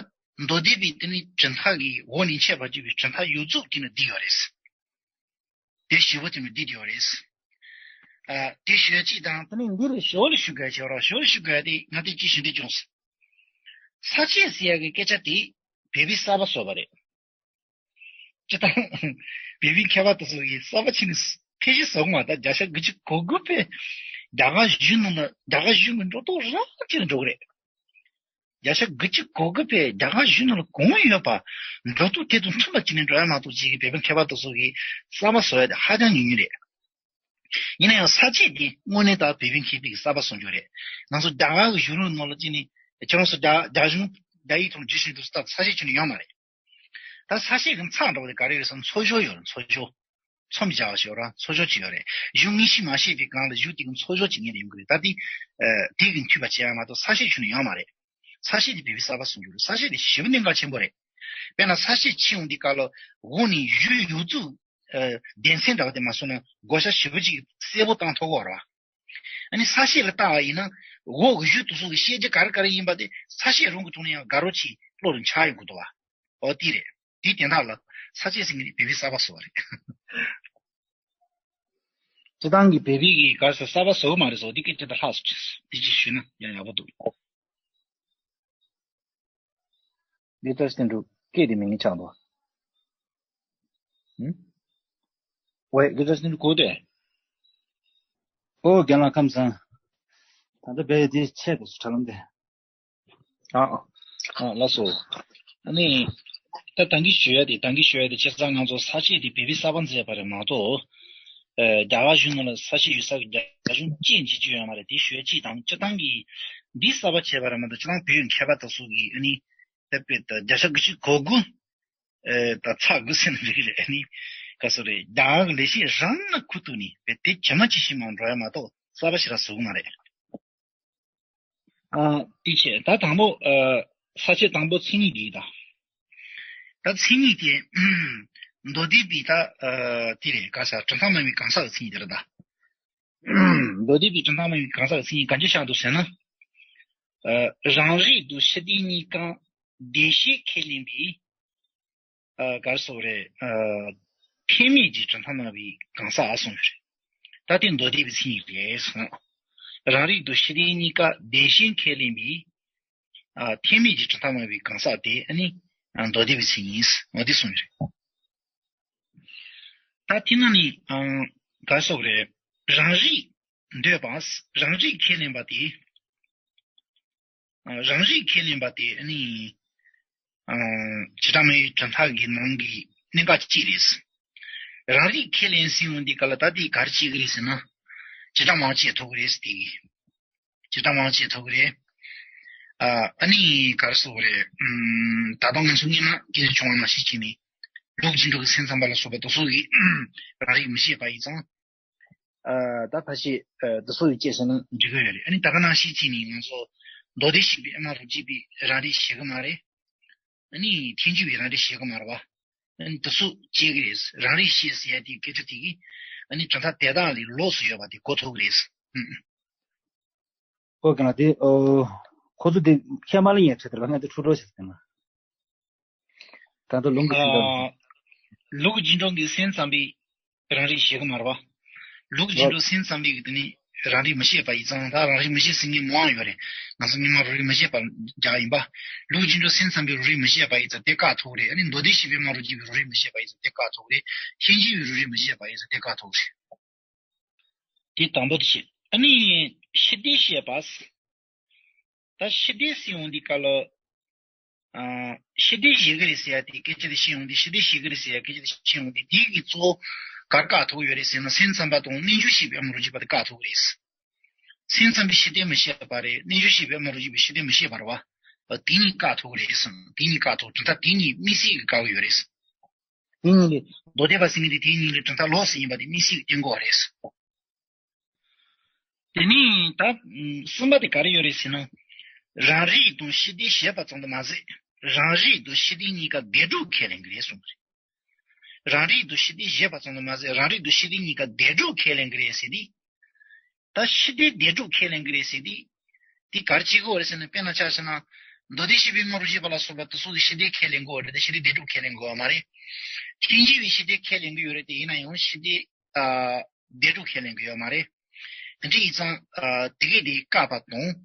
མདོ་སྡེ་པའི་དེ་ནི་གྲུབ་མཐའ་གི་འོག་ནས་འཆད་པར་བྱེད་པའི་གྲུབ་མཐའ་ཡོངས་རྫོགས་དེ་ནི་འདི་ཡོད་རེད། དེ་བཞི་པོ་དེ་ནི་འདི་ཡོད་རེད། ཨ་དེ་ཞུ་ཡ་གཅིག་དང་དེ་ནི་འདི་ལ་ཞོར་ལ་ཞུ་དགོས་ཀྱི་རོགས། ཞོར་ལ་ཞུ་དགོས་ཡ་དེ་ང་དེ་གཅིག་ཞུ་འདོད་བྱུང་། ས་བཅད་ཟེར་ཡ་གི་སྐད་ཆ་དེ་བོད་པའི་གསར་པ་བཟོས་པ་རེད། སྤྱིར་བཏང་བོད་པའི་མཁས་པ་དེ་ཚོ་གིས་གསར་པ་ཕྱིན་ནས་ཕལ་ཆེར་བཟོ་གི་མ་རེད། བརྒྱ་ཆ་དགུ་བཅུ་གོ་དགུ་པས་རྒྱ་གར་གཞུང་ནང་ལ་རྒྱ་གར་གཞུང་གི་འགྲོ་ལྡོག་རང་བྱས་ནས་འགྲོ་གི་རེད། བརྒྱ་ཆ་དགུ་བཅུ་གོ་དགུ་པས་རྒྱ་གར་གཞུང་ནང་ལ་གང་ཡོད་པ་འགྲོ་ལྡོག་དེ་དང་མཐུན་པ་བྱས་ནས་འགྲོ་ཡ་མ་གཏོགས་ཅིག་གིས་བོད་པའི་མཁས་པ་དེ་ཚོ་གིས་གསར་པ་བཟོ་ཡ་དེ་ཧ་ཅང་ཉུང་ཉུང་རེད། ཡིན་ན་ཡང་ས་བཅད་དེ་དངོས་གནས་ད་བོད་པའི་མཁས་པའི་གསར་པ་བཟོ་རྒྱུ་རེད། ང་ཚོ་རྒྱ་གར་གྱི་གཞུང་ལུགས་ནང་ལ་ཅི་ནི་ཁྱེད་རང་ཚོ་རྒྱ་རྒྱ་གཞུང་རྒྱ་ཡིག་ཐོག་བསྒྱུར་བཞིན་འདུག་ཟེར་ད་ས་བཅད་ཁྱོན་ནས་ཡོད་མ་རེད། ད་ས་བཅད་ཀྱི་མཚམས་འདྲ་བོ་དེ་ག་རེ་ཡོད་ཟེར་ན་ཚོ་སྦྱོར་ཡོད་རེད། ཚོ་སྦྱོར། ཚོ་མི་སྦྱར་བ་ཞིག་ཡོད་རེད། ཚོ་སྦྱོར་ཅིག་ཡོད་རེད། གཞུང་དངོས་གཞི་མ་བཤད་པའི་སྒང་ལ་གཞུང་དེ་གི་ཚོ་སྦྱོར་ཅིག་ངེས་ཡོང་གི་རེད། ད་དེ་ཨ་དེ་གི་མཐུད་པ་བྱེད་ཡ་མ་གཏོགས་ས་བཅད་ཁྱོན་ནས་ཡོད་མ་རེད། ས་བཅད་དེ་བོད་པའི་གསར་པ་བཟོ་རྒྱུ་རེད། ས་བཅད་དེ་ཞེ་པོ་གནད་འགག་ཆེན་པོ་རེད། དཔེར་ན་ས་བཅད་ཕྱི་ཡོང་དུས་སྐབས་ལ་འོག་ནས་ཡུལ་ཡོངས་རྫོགས་ཨ་སྡེ་ཚན་འདྲ་བ་དེ་མ་སོང་ན་བགོ་བཤའ་ཞེ་པོ་ཅིག་གསལ་པོ་བཏང་ཐུབ་ཀྱི་ཡོད་རེད་བ། ཨ་ནི་ས་བཅད་ལ་བལྟ་བ་ཡིན་ན་འོག་གི་ཡུལ་དེ་ཚོ་གི་བཤད་རྒྱུ་ག་རེ་ག་རེ་ཡིན་པ་དེ་ས་བཅད་རང་གི་ཐོག་ནས་ཡང་དགའ་རབ་ཅིག་བློ་ལ་འཆར་ཡོང་གི་འདུག་བ། འོ་དེ་རེད། དེའི་དོན་དག་ལ་ས་བཅད་ཟེར་མཁན་དེ་བོད་པའི་གསར་པ་བཟོས་པ་རེད། སྤྱིར་བཏང་གི་བོད་པའི་གི་ག་རེ་ཟེར་གསར་པ་བཟོས་མ་རེད་ཟེར་དེ་སྐད་ཆ་དེ་ལྷག་སོང་། དེ་ཅིག་ཞུས་ན་ཡང་ཡག་པོ་འདུག་ལི་ཏར་སྟེན་འགྲུབ་སྐད་དེ་མི་ངན་ཆགས་འདུག་ཨུམ། ཝེ་གི་ད་སིན་གོ་དེ། ཨོ་རྒན་ལགས་ཁམས་བཟང་། ད་ལྟ་བས་དེ་ཆད་དུ་ཁྲ་ལམ་དེ། ཨ་ཨ་ལགས་སོ། ཨ་ནི། ད་ད་གིན་ཞུ་ཡ་དེ་ད་གིན་ཞུ་ཡ་དེ་བྱས་ཙང་ང་ཚོ་ས་བཅད་དེ་བོད་པའི་གསར་པ་མཛད་པ་རེད་མ་གཏོགས། ཨ་རྒྱ་གར་གཞུང་ནང་ལ་ས་བཅད་ཡོད་ས་གི་རྒྱ་གར་གཞུང་ཅིག་འཇིག་རྒྱུ་ཡོད་མ་རེད། དེ་ཞུ་ཡ་གཅིག་དང་། སྤྱིར་བཏང་གི་འདི་གསར་པ་བྱས་པ་རེད་མ་གཏོགས་སྤྱིར་བཏང་བོད་མཁས་པ་དེ་ཚོ་གི་ཨ་ནི། ད་བོད་ད་བརྒྱ་ཆ་དགུ་བཅུ་གོ་དགུ། ཨེ་ད་ཚ་དགུ་ཟེར་ན་འགྲིག་གི་རེད། ཨ་ནི་ག་སོ་རེད། རྒྱ་གར་གི་ལས་བྱེད་རང་ལ་ཁུ་ཐུག་ནི་བས་དེ་ཇེ་མང་ཇེ་ཞན་མར་འགྲོ་ཡ་མ་གཏོགས་གསར་པ་ཞིག་ར་བཟོ་གི་མ་རེད། ཨ་དེ་བྱས་ད་དང་པོ་ཨ་ས་བཅད་དང་པོ་མཚན་ཉིད་འདི་ད། ད་མཚན་ཉིད་དེ་མདོ་སྡེ་པའི་ད་ཨ་དེ་རེད། ག་ས་གྲུབ་མཐའ་སྨྲ་བའི་གང་ཟག་གི་མཚན་ཉིད་དེ་རེད་ད། མདོ་སྡེ་པའི་གྲུབ་མཐའ་སྨྲ་བའི་གང་ཟག་གི་མཚན་ཉིད་གང་ཅི་བཞག་འདུག་ཟེར་ན། ཨ་རང་རིག་དང་ཕྱི་དོན་གཉིས་ཀ་བདེན་ཞེན་ཁས་ལེན་པའི། ཨ་ག་རེ་ཟེར་དགོས་རེད། ཨ་ཐེག་དམན་གྱི་གྲུབ་མཐའ་སྨྲ་བའི་གང་ཟག་གསུངས་ཡོད་རེད། ད་དེ་མདོ་སྡེ་པའི་མཚན་ཉིད་རེད་གསུངས། རང་རིག་དང་ཕྱི་དོན་གཉིས་ཀ་བདེན་ཞེན་ཁས་ལེན་པའི། ཨ་ཐེག་དམན་གྱི་གྲུབ་མཐའ་སྨྲ་བའི་གང་ཟག་དེ་ཨ་ནི་ཨ་མདོ་སྡེ་པའི་མཚན་ཉིད་འོ་དེ་གསུངས་ཡོད་རེད། ད་དེ་ནང་ནས་ཨ་ག་རེ་ཟེར་དགོས་རེད། རང་རིག་འདོད་པ། རང་རིག་ཁས་ལེན་པ་དེ། རང་རིག་ཁས་ལེན་པ་དེ་ནི། བྱེ་བྲག་སྨྲ་བའི་གྲུབ་མཐའ་གི་ནང་གི་གནད་འགག་གཅིག་རེད། རང་རིག་ཁས་ལེན་ཟེར་ཡོང་དུས་ག་ལ་ད་དེ་ག་རེ་བྱེད་ཀྱི་རེད་ཟེར་ན། བྱེ་བྲག་སྨྲ་བ་བྱེད་ཐུབ་ཀྱི་རེད་ཟེར་དེ་གི། བྱེ་བྲག་སྨྲ་བ་བྱེད་ཐུབ་ཀྱི་རེད། ཨ་ནི་ག་རེ་ཟེར་དགོས་རེད། ད་དུང་ང་ཚོ་སྔོན་མ་སྐད་ཆ་བྱུང་བ་ནང་བཞིན་བྱས་ནས། ལུགས་ཀྱི་འགྲོ་གི་སེམས་ཙམ་པ་ལ་སོགས་པ་དེ་ཚོ་གིས་རང་རིག་མི་བྱེད་པ་ཡིན་ཙང་། ཨ་ད་ད་ཅི་ཨ་འདི་ཚོ་ཡི་སྐྱེས་སོང་ན་འགྲིག་གི་ཡོད་རེད། ཨ་ནི་ད་ག་ནང་བཞིན་བྱས་ནས་ང་ཚོ་མདོ་སྡེ་བཞི་པའི་ཨ་མ་རུ་གཅིག་པའི་རང་རིག་བྱེད་གི་མ་རེད། ཨ་ནི་ཐལ་འགྱུར་བའི་རང་རིག་བྱེད་གི་མ་རེད་བ། ཨ་ནི་འདི་ཚོ་བྱེད་གི་རེད། རང་རིག་བྱེད་ཟེར་ཡ་དེ་སྐད་ཆ་དེ་གིས་ཨ་ནི་གྲུབ་མཐའ་དེ་དག་ལས་ལོགས་སུ་ཡོད་པ་དེ་གོ་ཐུབ་གི་རེད། ཨུམ། ཨོ་ག་ན་དེ་ཨོ་ཁོ་ཚོ་དེ་ཁྱད་མ་ལ་ཉེ་ཆེ་དེ་ལ་ང་དེ་ཁྲུ་རོ་ཞིག་ཟེར་ན། ད་ལྟ་ལུང་གི་ཤིང་ཨ་ལུགས་ཀྱི་འགྲོ་གི་སེམས་ཙམ་པའི་རང་རིག་བྱེད་གི་མ་རེད་བ། ལུགས་ཀྱི་འགྲོ་སེམས་ཙམ་པའི་གི་དེ་ནི་རང་རིག་མི་བྱེད་པ་ཡིན་ཙང་། ད་རང་རིག་མི་བྱེད་ཟེར་མཁན་མང་ཡོད་རེད། ང་ཚོ་སྔོན་མ་རང་རིག་མི་བྱེད་པ་རྒྱག་ཡིན་པ། ལུགས་ཀྱི་འགྲོ་སེམས་ཙམ་པའི་རང་རིག་མི་བྱེད་པ་ཡིན་ཙང་དེ་བཀག་ཐུབ་རེད། ཨ་ནི་མདོ་སྡེ་བཞི་པའི་མ་རུ་གཅིག་པའི་རང་རིག་མི་བྱེད་པ་ཡིན་ཙང་དེ་བཀག་ཐུབ་རེད། ཐལ་འགྱུར་བའི་རང་རིག་མི་བྱེད་པ་ཡིན་ཙང་དེ་བཀག་ཐུབ་རེད། དེ་དང་པོ་དེ་བྱས། ཨ་ནི་ཕྱི་དོན་བཤད་པ། ད་ཕྱི་དོན་ཟེར་ཡོང་དུས་ག་ལ། ཨ་ཕྱི་དོན་བཤད་ཀྱི་རེད་ཟེར་ཡ་དེ་སྐད་ཆ་དེ་བཤད་ཡོང་དུས། ཕྱི་དོན་བཤད་ཀྱི་རེད་ཟེར་ཡ་སྐད་ཆ་དེ་བཤད་ཡོང་དུས། དེ་གི་གཙོ་བོ་ག་རེ་བཀག་ཐུབ་ཡོད་རེད་ཟེར་ན། སེམས་ཙམ་པ་དང་རྣལ་འབྱོར་བཤད་པའི་ཨ་མ་རུ་གཅིག་པ་དེ་བཀག་ཐུབ་རེད། སེམས་ཙམ་པའི་ཕྱི་དོན་མི་བཤད་པ་རེད། རྣལ་འབྱོར་བཤད་པའི་ཨ་མ་རུ་གཅིག་པའི་ཕྱི་དོན་མི་བཤད་པ་རེད་བ། དེ་གཉིས་བཀག་ཐུབ་རེད་ཟེར། དེ་གཉིས་བཀག་ཐུབ། གྲུབ་མཐའ་དེ་གཉིས་དམིགས་བསལ་གྱི་བཀག་གི་ཡོད་རེད། དེ་གཉིས་ལས་མདོ་སྡེ་པ་ཟེར་མཁན་དེ་དེ་གཉིས་ལས་གྲུབ་མཐའ་ལོགས་སུ་ཡིན་པ་དེ་དམིགས་བསལ་གྱི་བསྟན་གྱི་ཡོད་རེད། དེ་ནས་ད་གསུམ་པ་དེ་ག་རེ་ཡོད་རེད་ཟེར་ན། རང་རིག་དང་ཕྱི་དོན་བཤད་པ་ཙམ་དུ་མ་ཟད། རང་རིག་དང་ཕྱི་དོན་གཉིས་ཀ་བདེན་གྲུབ་ཁས་ལེན་གྱི་རེད་གསུངས་པ་རེད། རང་རིག་དང་ཕྱི་དོན་བཤད་པ་ཙམ་དུ་མ་ཟད། རང་རིག་དང་ཕྱི་དོན་གཉིས་ཀ་བདེན་གྲུབ་ཁས་ལེན་གྱི་རེད་ཟེར་དུས། ད་ཕྱི་དོན་བདེན་གྲུབ་ཁས་ལེན་གྱི་རེད་ཟེར་དུས། དེ་ག་རེ་བྱེད་དགོས་རེད་ཟེར་ན། དཔེར་ན་ཆ་བཞག་ན། མདོ་སྡེ་བཞི་པའི་མ་རུ་གཅིག་པ་ལ་སོགས་པ་དེ་ཚོ་གི་ཕྱི་དོན་ཁས་ལེན་དགོས་རེད་དེ། ཕྱི་དོན་བདེན་གྲུབ་ཁས་ལེན་དགོས་པ་མ་རེད། ཐལ་འགྱུར་བའི་ཕྱི་དོན་ཁས་ལེན་གྱི་ཡོད་རེད་དེ། ཡིན་ན་ཡང་ཕྱི་དོན་ཨ་བདེན་གྲུབ་ཁས་ལེན་གྱི་ཡོད་མ་རེད། དེ་འདྲ་ཡིན་ཙང་ཨ་དེ་གས་དེ་བཀག་པ་དང་།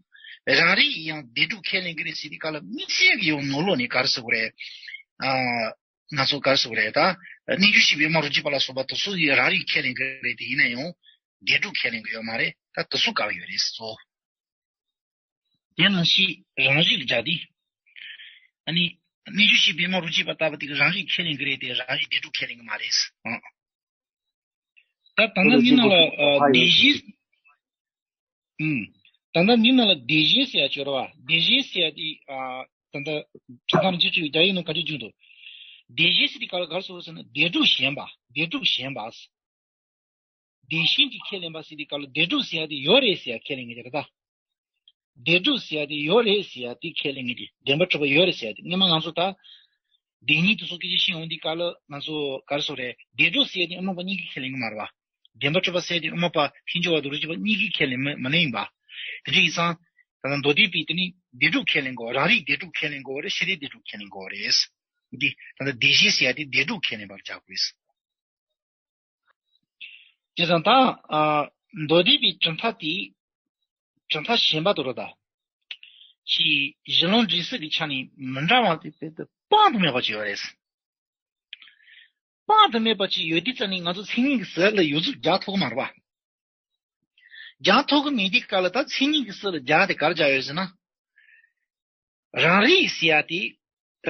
རང་རིག་ཡང་བདེན་གྲུབ་ཁས་ལེན་གྱི་རེད་ཟེར་དུས་ག་ལ་དམིགས་བསལ་གྱི་ཡང་ནོར་ལོག་ནས་ག་རེ་ཟེར་དགོས་རེད། ཨ་ང་ཚོ་ག་རེ་ཟེར་དགོས་རེད། ད་རྣལ་འབྱོར་བཤད་པའི་མ་རུ་གཅིག་པ་ལ་སོགས་པ་དེ་ཚོ་གིས་རང་རིག་ཁས་ལེན་གྱི་རེད་དེ། ཡིན་ན་ཡང་བདེན་གྲུབ་ཁས་ལེན་གྱི་ཡོད་མ་རེད། ད་དེ་ཚོ་བཀག་ཡོད་རེད་གཙོ་བོ། དེ་ནང་བཞིན་རང་རིག་ལ་སྦྱར་ཏེ། ཨ་ནི་རྣལ་འབྱོར་བཤད་པའི་མ་རུ་གཅིག་པ་ལྟ་བུ་དེ་གིས་རང་རིག་ཁས་ལེན་གྱི་རེད་དེ། རང་རིག་བདེན་གྲུབ་ཁས་ལེན་གྱི་མ་རེད། ཨང་། ད་ད་ལྟ་འདི་ནང་ལ་ཨ་བདེན་ཞེན། ཨུམ། ད་ལྟ་འདི་ནང་ལ་བདེན་ཞེན་ཟེར་ཡ་ཅིག་ཡོད་རེད་བ། བདེན་ཞེན་ཟེར་ཡ་དེ་ཨ་ད་ལྟ་ཁྱེད་རང་ཚོས་རྒྱ་ཡིག་ནང་ག་ཚོད་བསྒྱུར་འདུག་བདེན་ཞེན་ཟེར་དུས་ག་ལ་ག་རེ་ཟེར་ཟེར་ན། བདེན་གྲུབ་ཞེན་པ། བདེན་གྲུབ་ཞེན་པ། བདེན་ཞེན་གྱིས་ཁས་ལེན་པ་ཟེར་དུས་ག་ལ་བདེན་གྲུབ་ཟེར་ཡ་དེ་ཡོད་རེད་ཟེར་ཡ་ཁས་ལེན་གྱི་རེད་ད། བདེན་གྲུབ་ཟེར་ཡ་དེ་ཡོད་རེད་ཟེར་ཡ་དེ་ཁས་ལེན་གྱི་རེད། བདེན་པར་གྲུབ་པ་ཡོད་རེད་ཟེར་ཡ་དེ། སྔོན་མ་ང་ཚོ་ད་བདེན་གཉིས་དེ་ཚོ་སྐད་ཆ་བཤད་ཡོང་དུས་ག་ལ་ང་ཚོ་ག་རེ་ཟེར་དགོས་རེད། བདེན་གྲུབ་ཟེར་ཡ་དེ་དབུ་མ་པ་གཉིས་ཀྱིས་ཁས་ལེན་གྱི་མ་རེད་བ། བདེན་པར་གྲུབ་པ་ཟེར་ཡ་དེ་དབུ་མ་པ་ཐལ་འགྱུར་བ་དང་རིགས་གཅིག་པ་གཉིས་ཀྱིས་ཁས་ལེན་མ་མ་ལེན་ཡིན་པ། དེ་འདྲ་ཡིན་ཙང་ད་ལྟ་མདོ་སྡེ་པས་དེ་ནི་བདེན་གྲུབ་ཁས་ལེན་དགོས། རང་རིག་བདེན་གྲུབ་ཁས་ལེན་དགོས་རེད། ཕྱི་དོན་བདེན་གྲུབ་ཁས་ལེན་དགོས་རེད། འདི་ད་ལྟ་བདེན་ཞེན་ཟེར་ཡ་དེ་བདེན་གྲུབ་ཁས་ལེན་པར་བྱ་དགོས། བྱས་ཙང་ད་ཨ་མདོ་སྡེ་པའི་གྲུབ་མཐའ་དེ་གྲུབ་མཐའ་གཞན་པ་དང་རེད་ད། ཅིག་གཞི་ལམ་འབྲས་གསུམ་གྱི་ཆ་ནས་མི་འདྲ་བ་དེ་དཔེ་དེ་དཔག་ཏུ་མེད་པ་ཅིག་ཡོད་རེད། དཔག་ཏུ་མེད་པ་ཅིག་ཡོད་དུས་ཙམ་ནས་ང་ཚོ་མཚན་ཉིད་ཀྱི་ཟེར་ལ་ཡོངས་སུ་རྒྱག་ཐུབ་ཀྱི་མ་རེད་པ། རྒྱག་ཐུབ་ཀྱི་མེད་དུས་སྐབས་ལ་ད་མཚན་ཉིད་ཀྱི་ཟེར་ལ་རྒྱག་དེ་ག་རེ་རྒྱག་ཡོད་ཟེར་ན། རང་རིག་ཟེར་ཡ་དེ།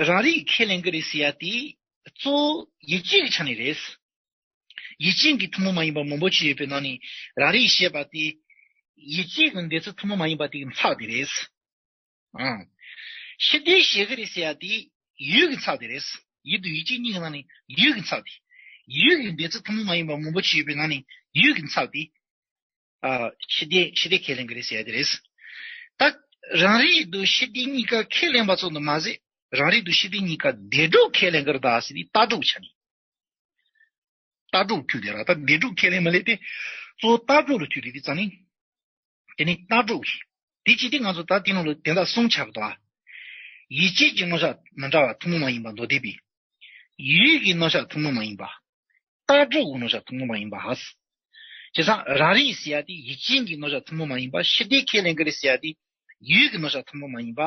རང་རིག་ཁས་ལེན་གྱི་རེད་ཟེར་ཡ་དེ། གཙོ་བོ་ཡུལ་ཅན་གྱི་ཆ་ནས་རེད། ཡུལ་ཅན་གྱི་ཐུན་མོང་མ་ཡིན་པ་མང་པོ་ཅིག་ཡོད་པའི་ནང་ནས་རང་རིག་ཞེས་པ་དེ། ཡུལ་ཅན་གྱི་འདོད་ཚུལ་ཐུན་མོང་མ་ཡིན་པ་དེ་གི་ཚབ་དེ་རེད། ཨང་། ཕྱི་དོན་བྱེད་ཀྱི་རེད་ཟེར་ཡ་དེ་ཡུལ་གྱི་ཚབ་དེ་རེད། ཡུལ་དང་ཡུལ་ཅན་གཉིས་ཀྱི་ནང་ནས་ཡུལ་གྱི་ཚབ་དེ། ཡུལ་གྱི་འདོད་ཚུལ་ཐུན་མོང་མ་ཡིན་པ་མང་པོ་ཅིག་ཡོད་པའི་ནང་ནས་ཡུལ་གྱི་ཚབ་དེ། ཨ། ཕྱི་དོན་ཕྱི་དོན་ཁས་ལེན་གྱི་རེད་ཟེར་ཡ་དེ་རེད། ད་རང་རིག་དང་ཕྱི་དོན་གཉིས་ཀ་ཁས་ལེན་པ་ཙམ་དུ་མ་ཟད། རང་རིག་དང་ཕྱི་དོན་གཉིས་ཀ་དེ་སྒྲུབ་ཁས་ལེན་གྱི་རེད་ད་ཟེར་དུས་ལྟ་གྲུབ་ཆ་ནས། ལྟ་གྲུབ་ཁུལ་དེ་ར་ད་དེ་སྒྲུབ་ཁས་ལེན་མ་ལེན་དེ་གཙོ་བོ་ལྟ་གྲུབ་ལ་ཐུག་རེད་དེ་ཙང་ནི། དེ་ནི་ལྟ་གྲུབ་ཀྱི། དེ་ཅི་སྟེ་ང་ཚོ་ད་དེ་ནང་ལ་དེ་འདྲ་གསུམ་ཆགས་འདུག་ཨ། ཡུལ་ཅན་གྱི་རྣམ་གཞག་མི་འདྲ་བ་ཐུན་མོང་མ་ཡིན་པ་མདོ་སྡེ་པའི། ཡུལ་གྱི་རྣམ་གཞག་ཐུན་མོང་མ་ཡིན་པ། ལྟ་གྲུབ་ཀྱི་རྣམ་གཞག་ཐུན་མོང་མ་ཡིན་པ་ཧ། བྱས་ཙང་རང་རིག་ཟེར་ཡ་དེ་ཡུལ་ཅན་གྱི་རྣམ་གཞག་ཐུན་མོང་མ་ཡིན་པ། ཕྱི་དོན་ཁས་ལེན་གྱི་རེད་ཟེར་ཡ་དེ་ཡུལ་གྱི་རྣམ་གཞག་ཐུན་མོང་མ་ཡིན་པ།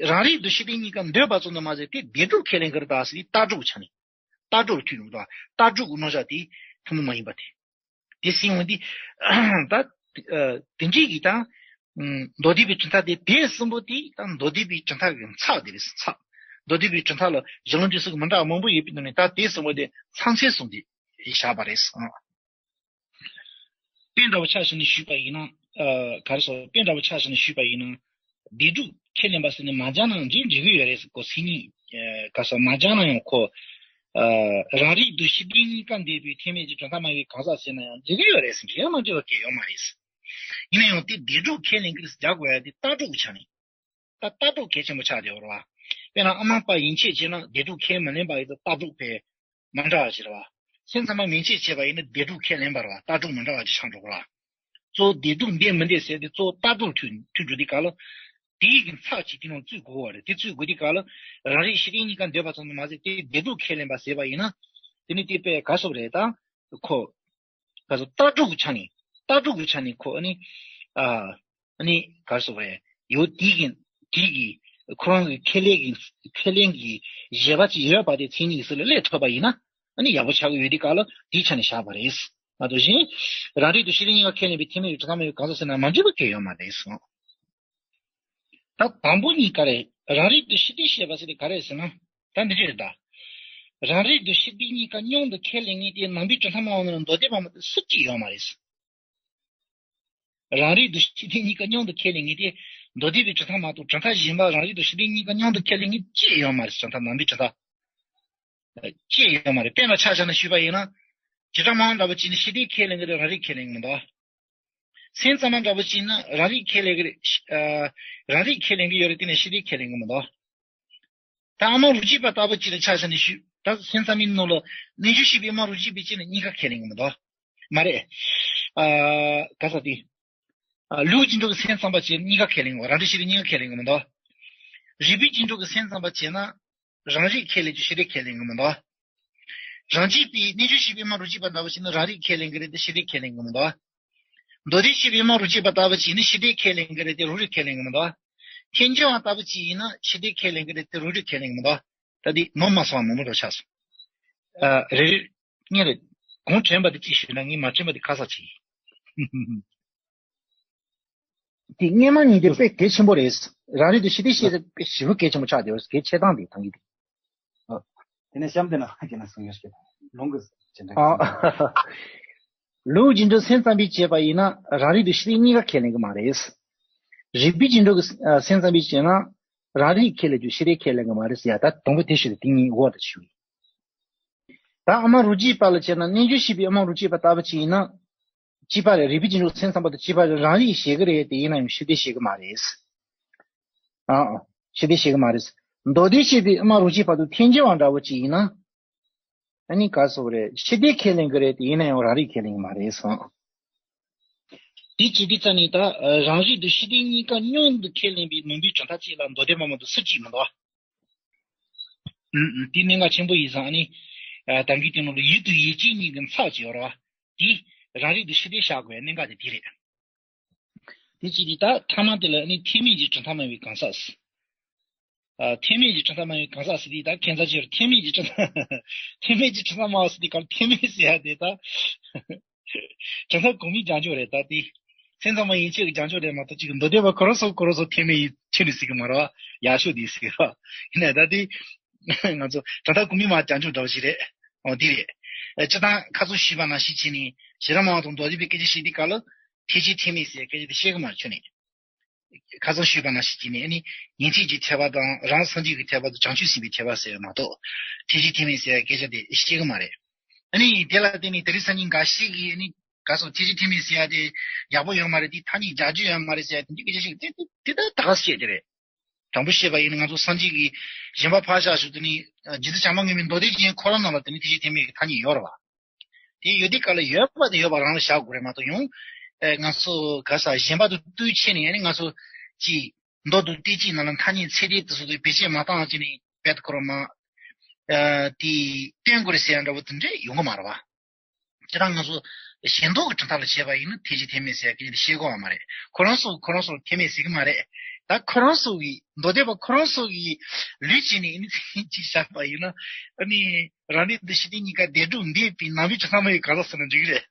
རང་རིག་དང་ཕྱི་དོན་གཉིས་ཀ་འདོད་པ་ཙམ་དུ་མ་ཟད་དེ་དེ་སྒྲུབ་ཁས་ལེན་གྱི་རེད་ད་ཟེར་ཏེ་ལྟ་གྲུབ་ཆ་ནས། ལྟ་གྲུབ་ལ་ཐུག་ཡོང་དང་ལྟ་གྲུབ་ཀྱི་རྣམ་གཞག་དེ་ཐུན་མོང་མ་ཡིན་པ་དེ། དེ་ཟིན་འོང་དུས། ད། དེ་འདྲའི་གི་ད། མདོ་སྡེ་པའི་གྲུབ་མཐའ་དེ་དེ་གསུམ་པོ་དེ་ད་མདོ་སྡེ་པའི་གྲུབ་མཐའ་གི་ཚབ་དེ་རེད་ཚབ། མདོ་སྡེ་པའི་གྲུབ་མཐའ་ལ་གཞི་ལུགས་འབྲས་གསུམ་གྱི་མི་འདྲ་བ་མང་པོ་ཡོད་པའི་ནང་ནས་ད་དེ་གསུམ་པོ་དེ་ཚང་ཚད་གསུམ་དེ་བཞག་པ་རེད། དཔེ་འདྲ་བོ་ཆ་བཞག་ནས་ཞུས་པ་ཡིན་ན། ཨ། ག་རེ་ཟེར། དཔེ་འདྲ་བོ་ཆ་བཞག་ནས་ཞུས་པ་ཡིན་ན། དེ་སྒྲུབ་ཁས་ལེན་པ་ཟེར་ནས་མ་སྦྱར་ན་ཡང་འགྲིག་འགྲིག་གི་ཡོད་རེད་ཟེར། ཁོ་མཚན་ཉིད། ཨ། ག་རེ་ཟེར། མ་སྦྱར་ན་ཡང་ཁོ། ཨ། རང་རིག་དང་ཕྱི་དོན་གཉིས་ཀ་འདོད་པའི་ཐེག་དམན་གྱི་གྲུབ་མཐའ་སྨྲ་བའི་གང་ཟག་ཟེར་ན་ཡང་འགྲིག་གི་ཡོད་རེད་ཟེར། འགྲིག་ཡ་མ་འགྲིག་པ་གང་ཡང་ཡོད་མ་རེད། ཡིན་ན་ཡང་དེ་དེ་སྒྲུབ་ཁས་ལེན་གྱི་རེད་ཟེར་རྒྱག་དགོས་ཡ་དེ་ལྟ་གྲུབ་ཀྱི་ཆ་ནས། ད་ལྟ་གྲུབ་གལ་ཆེན་པོ་ཆགས་བསྡད་ཡོད་རེད་བ། དཔེར་ན་ཨ་མ་པ་ཡན་ཆད་བྱས་ན་དེ་སྒྲུབ་ཁས་མི་ལེན་པ་ཡིན་ཙང་ལྟ་གྲུབ་དཔེ་མི་འདྲ་བ་ཞིག་རེད་བ། སེམས་ཙམ་པ་མན་ཆད་བྱས་པ་ཡིན་ན་དེ་སྒྲུབ་ཁས་ལེན་པ་རེད་བ། ལྟ་གྲུབ་མི་འདྲ་བ་ཅིག་ཆགས་འགྲོ་གི་རེད་བ། གཙོ་བོ་དེ་སྒྲུབ་འདོད་མི་འདོད་ཟེར་ཏེ་གཙོ་བོ་ལྟ་གྲུབ་ཐུག་ཐུག་འགྲོ་དུས་སྐབས་ལ། དེའི་གི་ཚབ་ཅིག་དེ་ནང་བཙུད་དགོས་པ་རེད། དེ་བཙུད་དགོས་དུས་སྐབས་ལ། རང་རིག་ཕྱི་དོན་གཉིས་ཀ་འདོད་པ་ཙམ་དུ་མ་ཟད་དེ་དེ་སྒྲུབ་ཁས་ལེན་པ་ཟེར་བ་ཡིན་ན། དེ་ནི་དེ་དཔེ་ག་རེ་ཟེར་དགོས་རེད་ད། ཁོ། ག་རེ་ཟེར། ལྟ་གྲུབ་ཀྱི་ཆ་ནས། ལྟ་གྲུབ་ཀྱི་ཆ་ནས་ཁོ་ཨ་ནི། ཨ། ཨ་ནི་ག་རེ་ཟེར་དགོས་རེད། ཡོད་དེ་གི། དེ་གི། ཁོ་རང་གི་ཁས་ལེན་གྱི། ཁས་ལེན་གྱི་བཞེད་པ་ཅིག་ཡོད་པ་དེ་མཚན་ཉིད་ཀྱི་ཚུལ་ལ་སླེབས་ཐུབ་པ་ཡིན་ན། ཨ་ནི་ཡག་པོ་ཆགས་ཀྱི་ཡོད་དུས་སྐབས་ལ་དེའི་ཆ་ནས་བཞག་པ་རེད། མ་གཏོགས་གཞན། རང་རིག་དང་ཕྱི་དོན་གཉིས་ཀ་ཁས་ལེན་པའི་ཐེག་དམན་གྱི་གྲུབ་མཐའ་སྨྲ་བའི་གང་ཟག་ཟེར་ན་མ་འགྲིག་པ་གང་ཡང་ཡོད་མ་རེད་གསུངས། ད་དང་པོ་གཉིས་ཀ་རེད། རང་རིག་དང་ཕྱི་དོན་བཤད་པ་ཟེར་དེ་ག་རེ་ཟེར་ན། ད་འདི་འདྲ་རེད་ད། རང་རིག་དང་ཕྱི་དོན་གཉིས་ཀ་མཉམ་དུ་ཁས་ལེན་མཁན་དེ་ནང་པའི་གྲུབ་མཐའ་སྨྲ་བ་ནང་ལ་མདོ་སྡེ་པ་མ་གཏོགས་སུ་གཅིག་ཡོད་མ་རེད། རང་རིག་དང་ཕྱི་དོན་གཉིས་ཀ་མཉམ་དུ་ཁས་ལེན་མཁན་དེ་མདོ་སྡེ་པའི་གྲུབ་མཐའ་མ་གཏོགས་གྲུབ་མཐའ་གཞན་པ་རང་རིག་དང་ཕྱི་དོན་གཉིས་ཀ་མཉམ་དུ་ཁས་ལེན་མཁན་གཅིག་ཡོད་མ་རེད། གྲུབ་མཐའ་ནང་པའི་གྲུབ་མཐའ། ཅི་ཡོད་མ་རེད། དཔེར་ན་ཆ་བཞག་ན་ཞུས་པ་ཡིན་ན། བྱེ་བྲག་སྨྲ་བ་འདྲ་པོ་ཅིག་ནི་ཕྱི་དོན་ཁས་ལེན་གྱི་རེད། རང་རིག་ཁས་ལེན་གྱི་མི་འདུག་སེམས་ཙམ་པ་འདྲ་པོ་ཅིག་ནི་རང་རིག་ཁས་ལེན་གྱི་རེད། ཨ། རང་རིག་ཁས་ལེན་གྱི་ཡོད་རེད། དེ་ནི་ཕྱི་དོན་ཁས་ལེན་གྱི་མི་འདུག་ད་ཨ་མ་རུ་གཅིག་པ་ལྟ་བུ་ཅིག་ལ་ཆ་བཞག་ནས་ཞུས། ད་སེམས་ཙམ་པའི་ནང་ལ་རྣལ་འབྱོར་བཤད་པའི་ཨ་མ་རུ་གཅིག་པའི་ཅིག་ནི་གཉིས་ཀ་ཁས་ལེན་གྱི་མི་འདུག་མ་རེད། ཨ། ག་ས་དེ། ཨ། ལུགས་རྗེས་འགྲོ་གི་སེམས་ཙམ་པ་བྱས་ན་གཉིས་ཀ་ཁས་ལེན་གྱི། རང་རིག་ཕྱི་རིག་གཉིས་ཀ་ཁས་ལེན་གྱི་མི་འདུག་རིགས་པས་རྗེས་འགྲོ་གི་སེམས་ཙམ་པ་བྱས་ན་རང་རིག་ཁས་ལེན་རྒྱུ་ཕྱི་རིག་ཁས་ལེན་གྱི་མི་འདུག་རང་རྒྱུད་པའི་རྣལ་འབྱོར་བཤད་པའི་ཨ་མ་རུ་གཅིག་པ་ལྟ་བུ་བྱས་ན་རང་རིག་ཁས་ལེན་གྱི་རེད་དེ་ཕྱི་རིག་ཁས་ལེན་གྱི་མི་འདུག་མདོ་སྡེ་བཤད་པའི་ཨ་མ་རུ་གཅིག་པ་ལྟ་བུ་བྱས་ན་ཕྱི་རིག་ཁས་ལེན་གྱི་རེད་དེ་རང་རིག་ཁས་ལེན་གྱི་མི་འདུག་ཐལ་འགྱུར་བ་ལྟ་བུ་ཅིག་ཡིན་ན་ཕྱི་རིག་ཁས་ལེན་གྱི་རེད་དེ་རང་རིག་ཁས་ལེན་གྱི་མི་འདུག་ད་འདི་ནོར་མ་སོང་བ་མང་པོ་འགྲོ་ཆགས་སོང་། ཨ། རེ་རེ། ངས་རེད། གོང་དྲན་པ་དེ་གཅིག་ཞུས་ན་ངས་མ་དྲན་པ་དེ་ཁ་གསལ་བྱེད་ཡིན། དེ་སྔོན་མ་གཉིས་དེ་དཔེ་གལ་ཆེན་པོ་རེད། རང་རིག་དང་ཕྱི་དོན་བཤད་ས་དཔེ་ཞེ་པོ་གལ་ཆེན་པོ་ཆགས་བསྡད་ཡོད་རེད། གལ་ཆེ་སྟངས་དེ་ཐང་གི་དེ། ཨ། དེ་ནས་གཤམ་དེ་ན་ཁྱེད་རང་གསུང་ཡོད་ཤེས་ལུང་གི་ཅི་འདྲ། ཨ། ལུགས་རྗེས་འགྲོ་སེམས་ཙམ་པས་བྱས་པ་ཡིན་ན་རང་རིག་དང་ཕྱི་དོན་གཉིས་ཀ་ཁས་ལེན་གྱི་མ་རེད། རིགས་པས་རྗེས་འགྲོ་གི་སེམས་ཙམ་པས་བྱས་ན་རང་རིག་ཁས་ལེན་རྒྱུ་ཕྱི་དོན་ཁས་ལེན་གྱི་མ་རེད་ཟེར་ཡ། ད་དང་པོ་དེ་ཞུ་རེད། དེ་གཉིས་འོག་ཏུ་ཞུ་ཡིན། ད་ཨ་མ་རུ་གཅིག་པ་ལ་བྱས་ན་རྣལ་འབྱོར་བཤད་པའི་ཨ་མ་རུ་གཅིག་པ་ལྟ་བུ་ཅིག་ཡིན་ན། གཅིག་པ་རེད། རིགས་པས་རྗེས་འགྲོ་སེམས་ཙམ་པ་དང་གཅིག་པ་རེད། རང་རིག་བྱེད་ཀྱི་རེད་དེ་ཡིན་ན་ཡང་ཕྱི་དོན་བྱེད་ཀྱི་མ་རེད། ཨ། ཨ། ཕྱི་དོན་བྱེད་ཀྱི་མ་རེད། མདོ་སྡེ་བཤད་པའི་ཨ་མ་རུ་གཅིག་པ་དང་ཐལ་འགྱུར་བ་འདྲ་བོ་ཅིག་ཡིན་ན། ཨ་ནི་ག་སོགས་རེད། ཕྱི་དོན་ཁས་ལེན་གྱི་རེད་དེ་ཡིན་ན་ཡང་རང་རིག་ཁས་ལེན་གྱི་མ་རེད་གསུངས། དེ་བྱེད་དུས་ཙམ་ནས་ད་རང་རིག་དང་ཕྱི་དོན་གཉིས་ཀ་མཉམ་དུ་ཁས་ལེན་པའི་ནང་པའི་གྲུབ་མཐའ་གཅིག་ལ་མདོ་སྡེ་པ་མ་གཏོགས་སུ་གཅིག་མི་འདུག་ཨ། ཨུ། ཨུ། དེ་གནད་འགག་ཆེན་པོ་ཡིན་ཙང་ཨ་ནི། ཨ། ད་གིན་དེ་ནང་ལ་ཡུལ་དང་ཡུལ་ཅན་གཉིས་ཀྱི་ཚབ་ཅིག་ཡོད་རེད་བ། དེ་རང་རིག་དང་ཕྱི་དོན་བཞག་དགོས་པའི་གནད་འགག་དེ་དེ་རེད། དེ་བྱེད་དུས་ད་ཐ་མ་དེ་ལ་ཨ་ནི་ཐེག་དམན་གྱི་གྲུབ་མཐའ་སྨྲ་བའི་གང་ཟག་ཟེར། ཨ་ཐེག་དམན་གྱི་གྲུབ་མཐའ་སྨྲ་བའི་གང་ཟག་ཟེར་དུས་ད་ཁྱད་མཚར་ཅིག་ཡོད་རེད། ཐེག་དམན་གྱི་གྲུབ་མཐའ་ཐེག་དམན་གྱི་གྲུབ་མཐའ་སྨྲ་བ་ཟེར་དུས་གང་ཐེག་དམན་ཟེར་ཡ་དེ་ད་གྲུབ་མཐའ་གོང་མའི་རྒྱང་ཕྱོགས་རེད། ད་དེ་སེམས་ཙམ་པ་ཡན་ཆད་ཀྱི་རྒྱང་ཕྱོགས་རེད་མ་གཏོགས། ཅིག་མདོ་སྡེ་པ་ཁོ་རང་ཚོ་ཁོ་རང་ཚོ་ཐེག་དམན་ཡི་ཆོས་ནི་ཟེར་གི་མ་རེད་བ། ཡག་ཤོས་དེ་ཟེར་གི་རེད་བ། ཡིན་ནའི་ད་དེ་ང་ཚོ་གྲུབ་མཐའ་གོང་མའི་མར་རྒྱང་ཕྱོགས་འདྲ་བོ་ཞིག་རེད། འོ་དེ་རེད། ཨ་སྤྱིར་བཏང་ཁ་སང་ཞུས་པ་ནང་བཞིན་བྱས་ནས་ཤེས་རབ་སྨྲ་བ་དང་མདོ་སྡེ་པའི་སྐད་ཆ་བཤད་དུས་སྐབས་ལ་ཐེག་ཆེན་ཐེག་དམན་ཟེར་སྐད་ཆ་དེ་བཤད་གི་མ་རེད་ཁྱོན་ནས། ཁ་སང་ཞུས་པ་ནང་བཞིན་བྱས་ནས་ཨ་ནི་ཡན་ཆད་ཀྱི་ཐེག་པ་དང་རང་སངས་རྒྱས་ཀྱི་ཐེག་པ་དང་བྱང་ཆུབ་སེམས་དཔའི་ཐེག་པ་ཟེར་བ་མ་གཏོགས། ཐེག་ཆེན་ཐེག་དམན་ཟེར་བའི་སྐད་ཆ་དེ་བཤད་གི་མ་རེད། ཨ་ནི་དེ་ལ་བརྟེན་ནས་དེ་རིང་སང་ཉིན་འགའ་ཞིག་གིས་ཨ་ནི་ག་སོ་ཐེག་ཆེན་ཐེག་དམན་ཟེར་ཡ་དེ་ཡག་པོ་ཡོད་མ་རེད། དེ་ཐ་སྙད་རྒྱག་རྒྱུ་ཡོད་མ་རེད་ཟེར་ཡ་དེ་འདྲའི་སྐད་ཆ་ཞིག་དེ་དེ་དེ་ད་ད་ག་བཤད་དེ་རེད། དྲང་པོ་བཤད་པ་ཡིན་ན་ང་ཚོ་སངས་རྒྱས་ཀྱི་བཞེད་པ་ཕར་བཞག་ཞུ་དེ་ནི་རྗེ་བཙུན་བྱམས་པ་མངོན་པའི་མདོ་སྡེ་རྒྱན་ཁོ་རང་ནང་ལ་དེ་ནི་ཐེག་ཆེན་ཐེག་དམན་གྱི་ཐ་སྙད་ཡོད་རེད་བ། དེ་ཡོད་དུས་སྐབས་ལ་ཡོད་པ་དེ་ཡོད་པ་རང་ལ་བཞག་དགོས་རེད་མ་གཏོགས། ཡང་ཨེ་ང་ཚོ་ག་ས་གཞན་པ་དང་བསྟུན་བྱས་ནས་ཡང་ནི་ང་ཚོ་ཅིག་མདོ་དང་ཏི་ཅིག་ནང་ལ་ཐ་སྙད་ཚད་ལྡན་དེ་ཚོ་དེ་བེད་སྤྱད་མ་བཏང་བྱས་ནས་བེད་ཁོ་རང་མ་ཨ་དེ་བསྟན་དགོས་རེད་ཟེར་ཡ་འདྲ་བོ་དེ་འདྲ་ཡོང་གི་མ་རེད་བ། དེ་དང་ང་ཚོ་ཞེན་ལྡོག་གི་གྲུབ་མཐའ་ལ་བྱས་པ་ཡིན་ན་ཐེག་ཆེན་ཐེག་དམན་ཟེར་གྱི་བཤད་དགོས་པ་མ་རེད། ཁོ་རང་ཚོ་ཁོ་རང་ཚོ་ཐེག་དམན་ཟེར་གི་མ་རེད། ད་ཁོ་རང་ཚོ་གི་མདོ་སྡེ་པ་ཁོ་རང་ཚོ་གི་ལུགས་ཀྱིས་ནི་ཨ་ནི་ཅིག་བཞག་པ་ཡིན་ན་ཨ་ནི་རང་རིག་འདུ་ཤེས་ལྡན་གཉིས་ཀ་བདེན་གྲུབ་འདས་པའི་ནང་པའི་གྲུབ་མཐའ་སྨྲ་བའི་གང་ཟག་ཟེར་ན་འགྲིག་གི་རེད།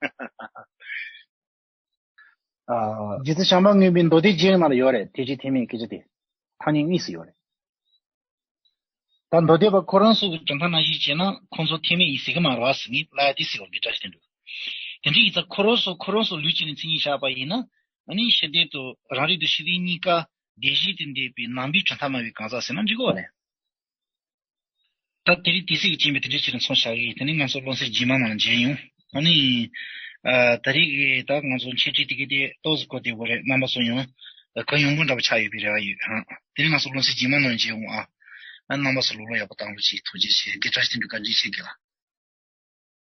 ཨ། རྗེ་བཙུན་བྱམས་པ་མངོན་པའི་མདོ་སྡེ་རྒྱན་ནང་ལ་ཡོད་རེད། ཐེག་ཆེན་ཐེག་དམན་སྐད་ཆ་དེ་ཐ་སྙད་དངོས་སུ་ཡོད་རེད། ད་མདོ་སྡེ་པ་ཁོ་རང་ཚོ་གི་གྲུབ་མཐའ་ནང་བཞིན་བྱས་ན་ཁོང་ཚོ་ཐེག་དམན་ཡིན་ཟེར་གི་མ་རེད་བ་ཟེར་ངས་ལབ་ཡ་དེ་ཟེར་བ་རེད། བཀྲ་ཤིས་དོན་གྲུབ། དེ་འདྲ་ཡིན་ཙང་ཁོ་རང་ཚོ་ཁོ་རང་ཚོ་ལུགས་ཀྱིས་ནི་མཚན་ཉིད་བཞག་པ་ཡིན་ན་ཨ་ནི་ཤེས་ལྡན་དང་རང་རིག་འདུ་ཤེས་ལྡན་གཉིས་ཀ་བདེན་བཞི་དེ་འདས་པའི་ནང་པའི་གྲུབ་མཐའ་སྨྲ་བའི་གང་ཟག་ཟེར་ན་འགྲིག་གི་རེད། ད་དེ་རིང་དུས་ཚོད་ཀྱི་རྐྱེན་པས་དེ་འདྲའི་ཕྱིར་མཚམས་བཞག་གི་ཡིན། དེ་ནས་ང་ཚོ་སློབ་ཚན་རྗེས་མ་ནང་མཇལ་ཡོང་། ཨ་ནི། ཨ་ད་རེས་ཀྱི་ད་ང་ཚོ་འཆད་ཁྲིད་དེ་གའི་དེ་ཏོག་ཙམ་གོ་བདེ་པོ་རེད། རྣམ་པ་ཚོ་ཡང་གོ་ཡོང་གི་འདྲ་པོ་ཆགས་ཡོད་པའི་རེ་བ་ཡོད། ཨ་དེ་ནས་ང་ཚོ་སློབ་ཚན་རྗེས་མ་ནང་མཇལ་ཡོང་། ཨ་ཨ་རྣམ་པ་ཚོ་ལོ་ལོ་ཡག་པོ་བཏང་རོགས་གྱིས། ཐུགས་རྗེ་ཆེ། དགེ་བཀྲ་ཤིས་དོན་གྲུབ་བཀའ་དྲིན་ཆེ་དགེ་ལགས།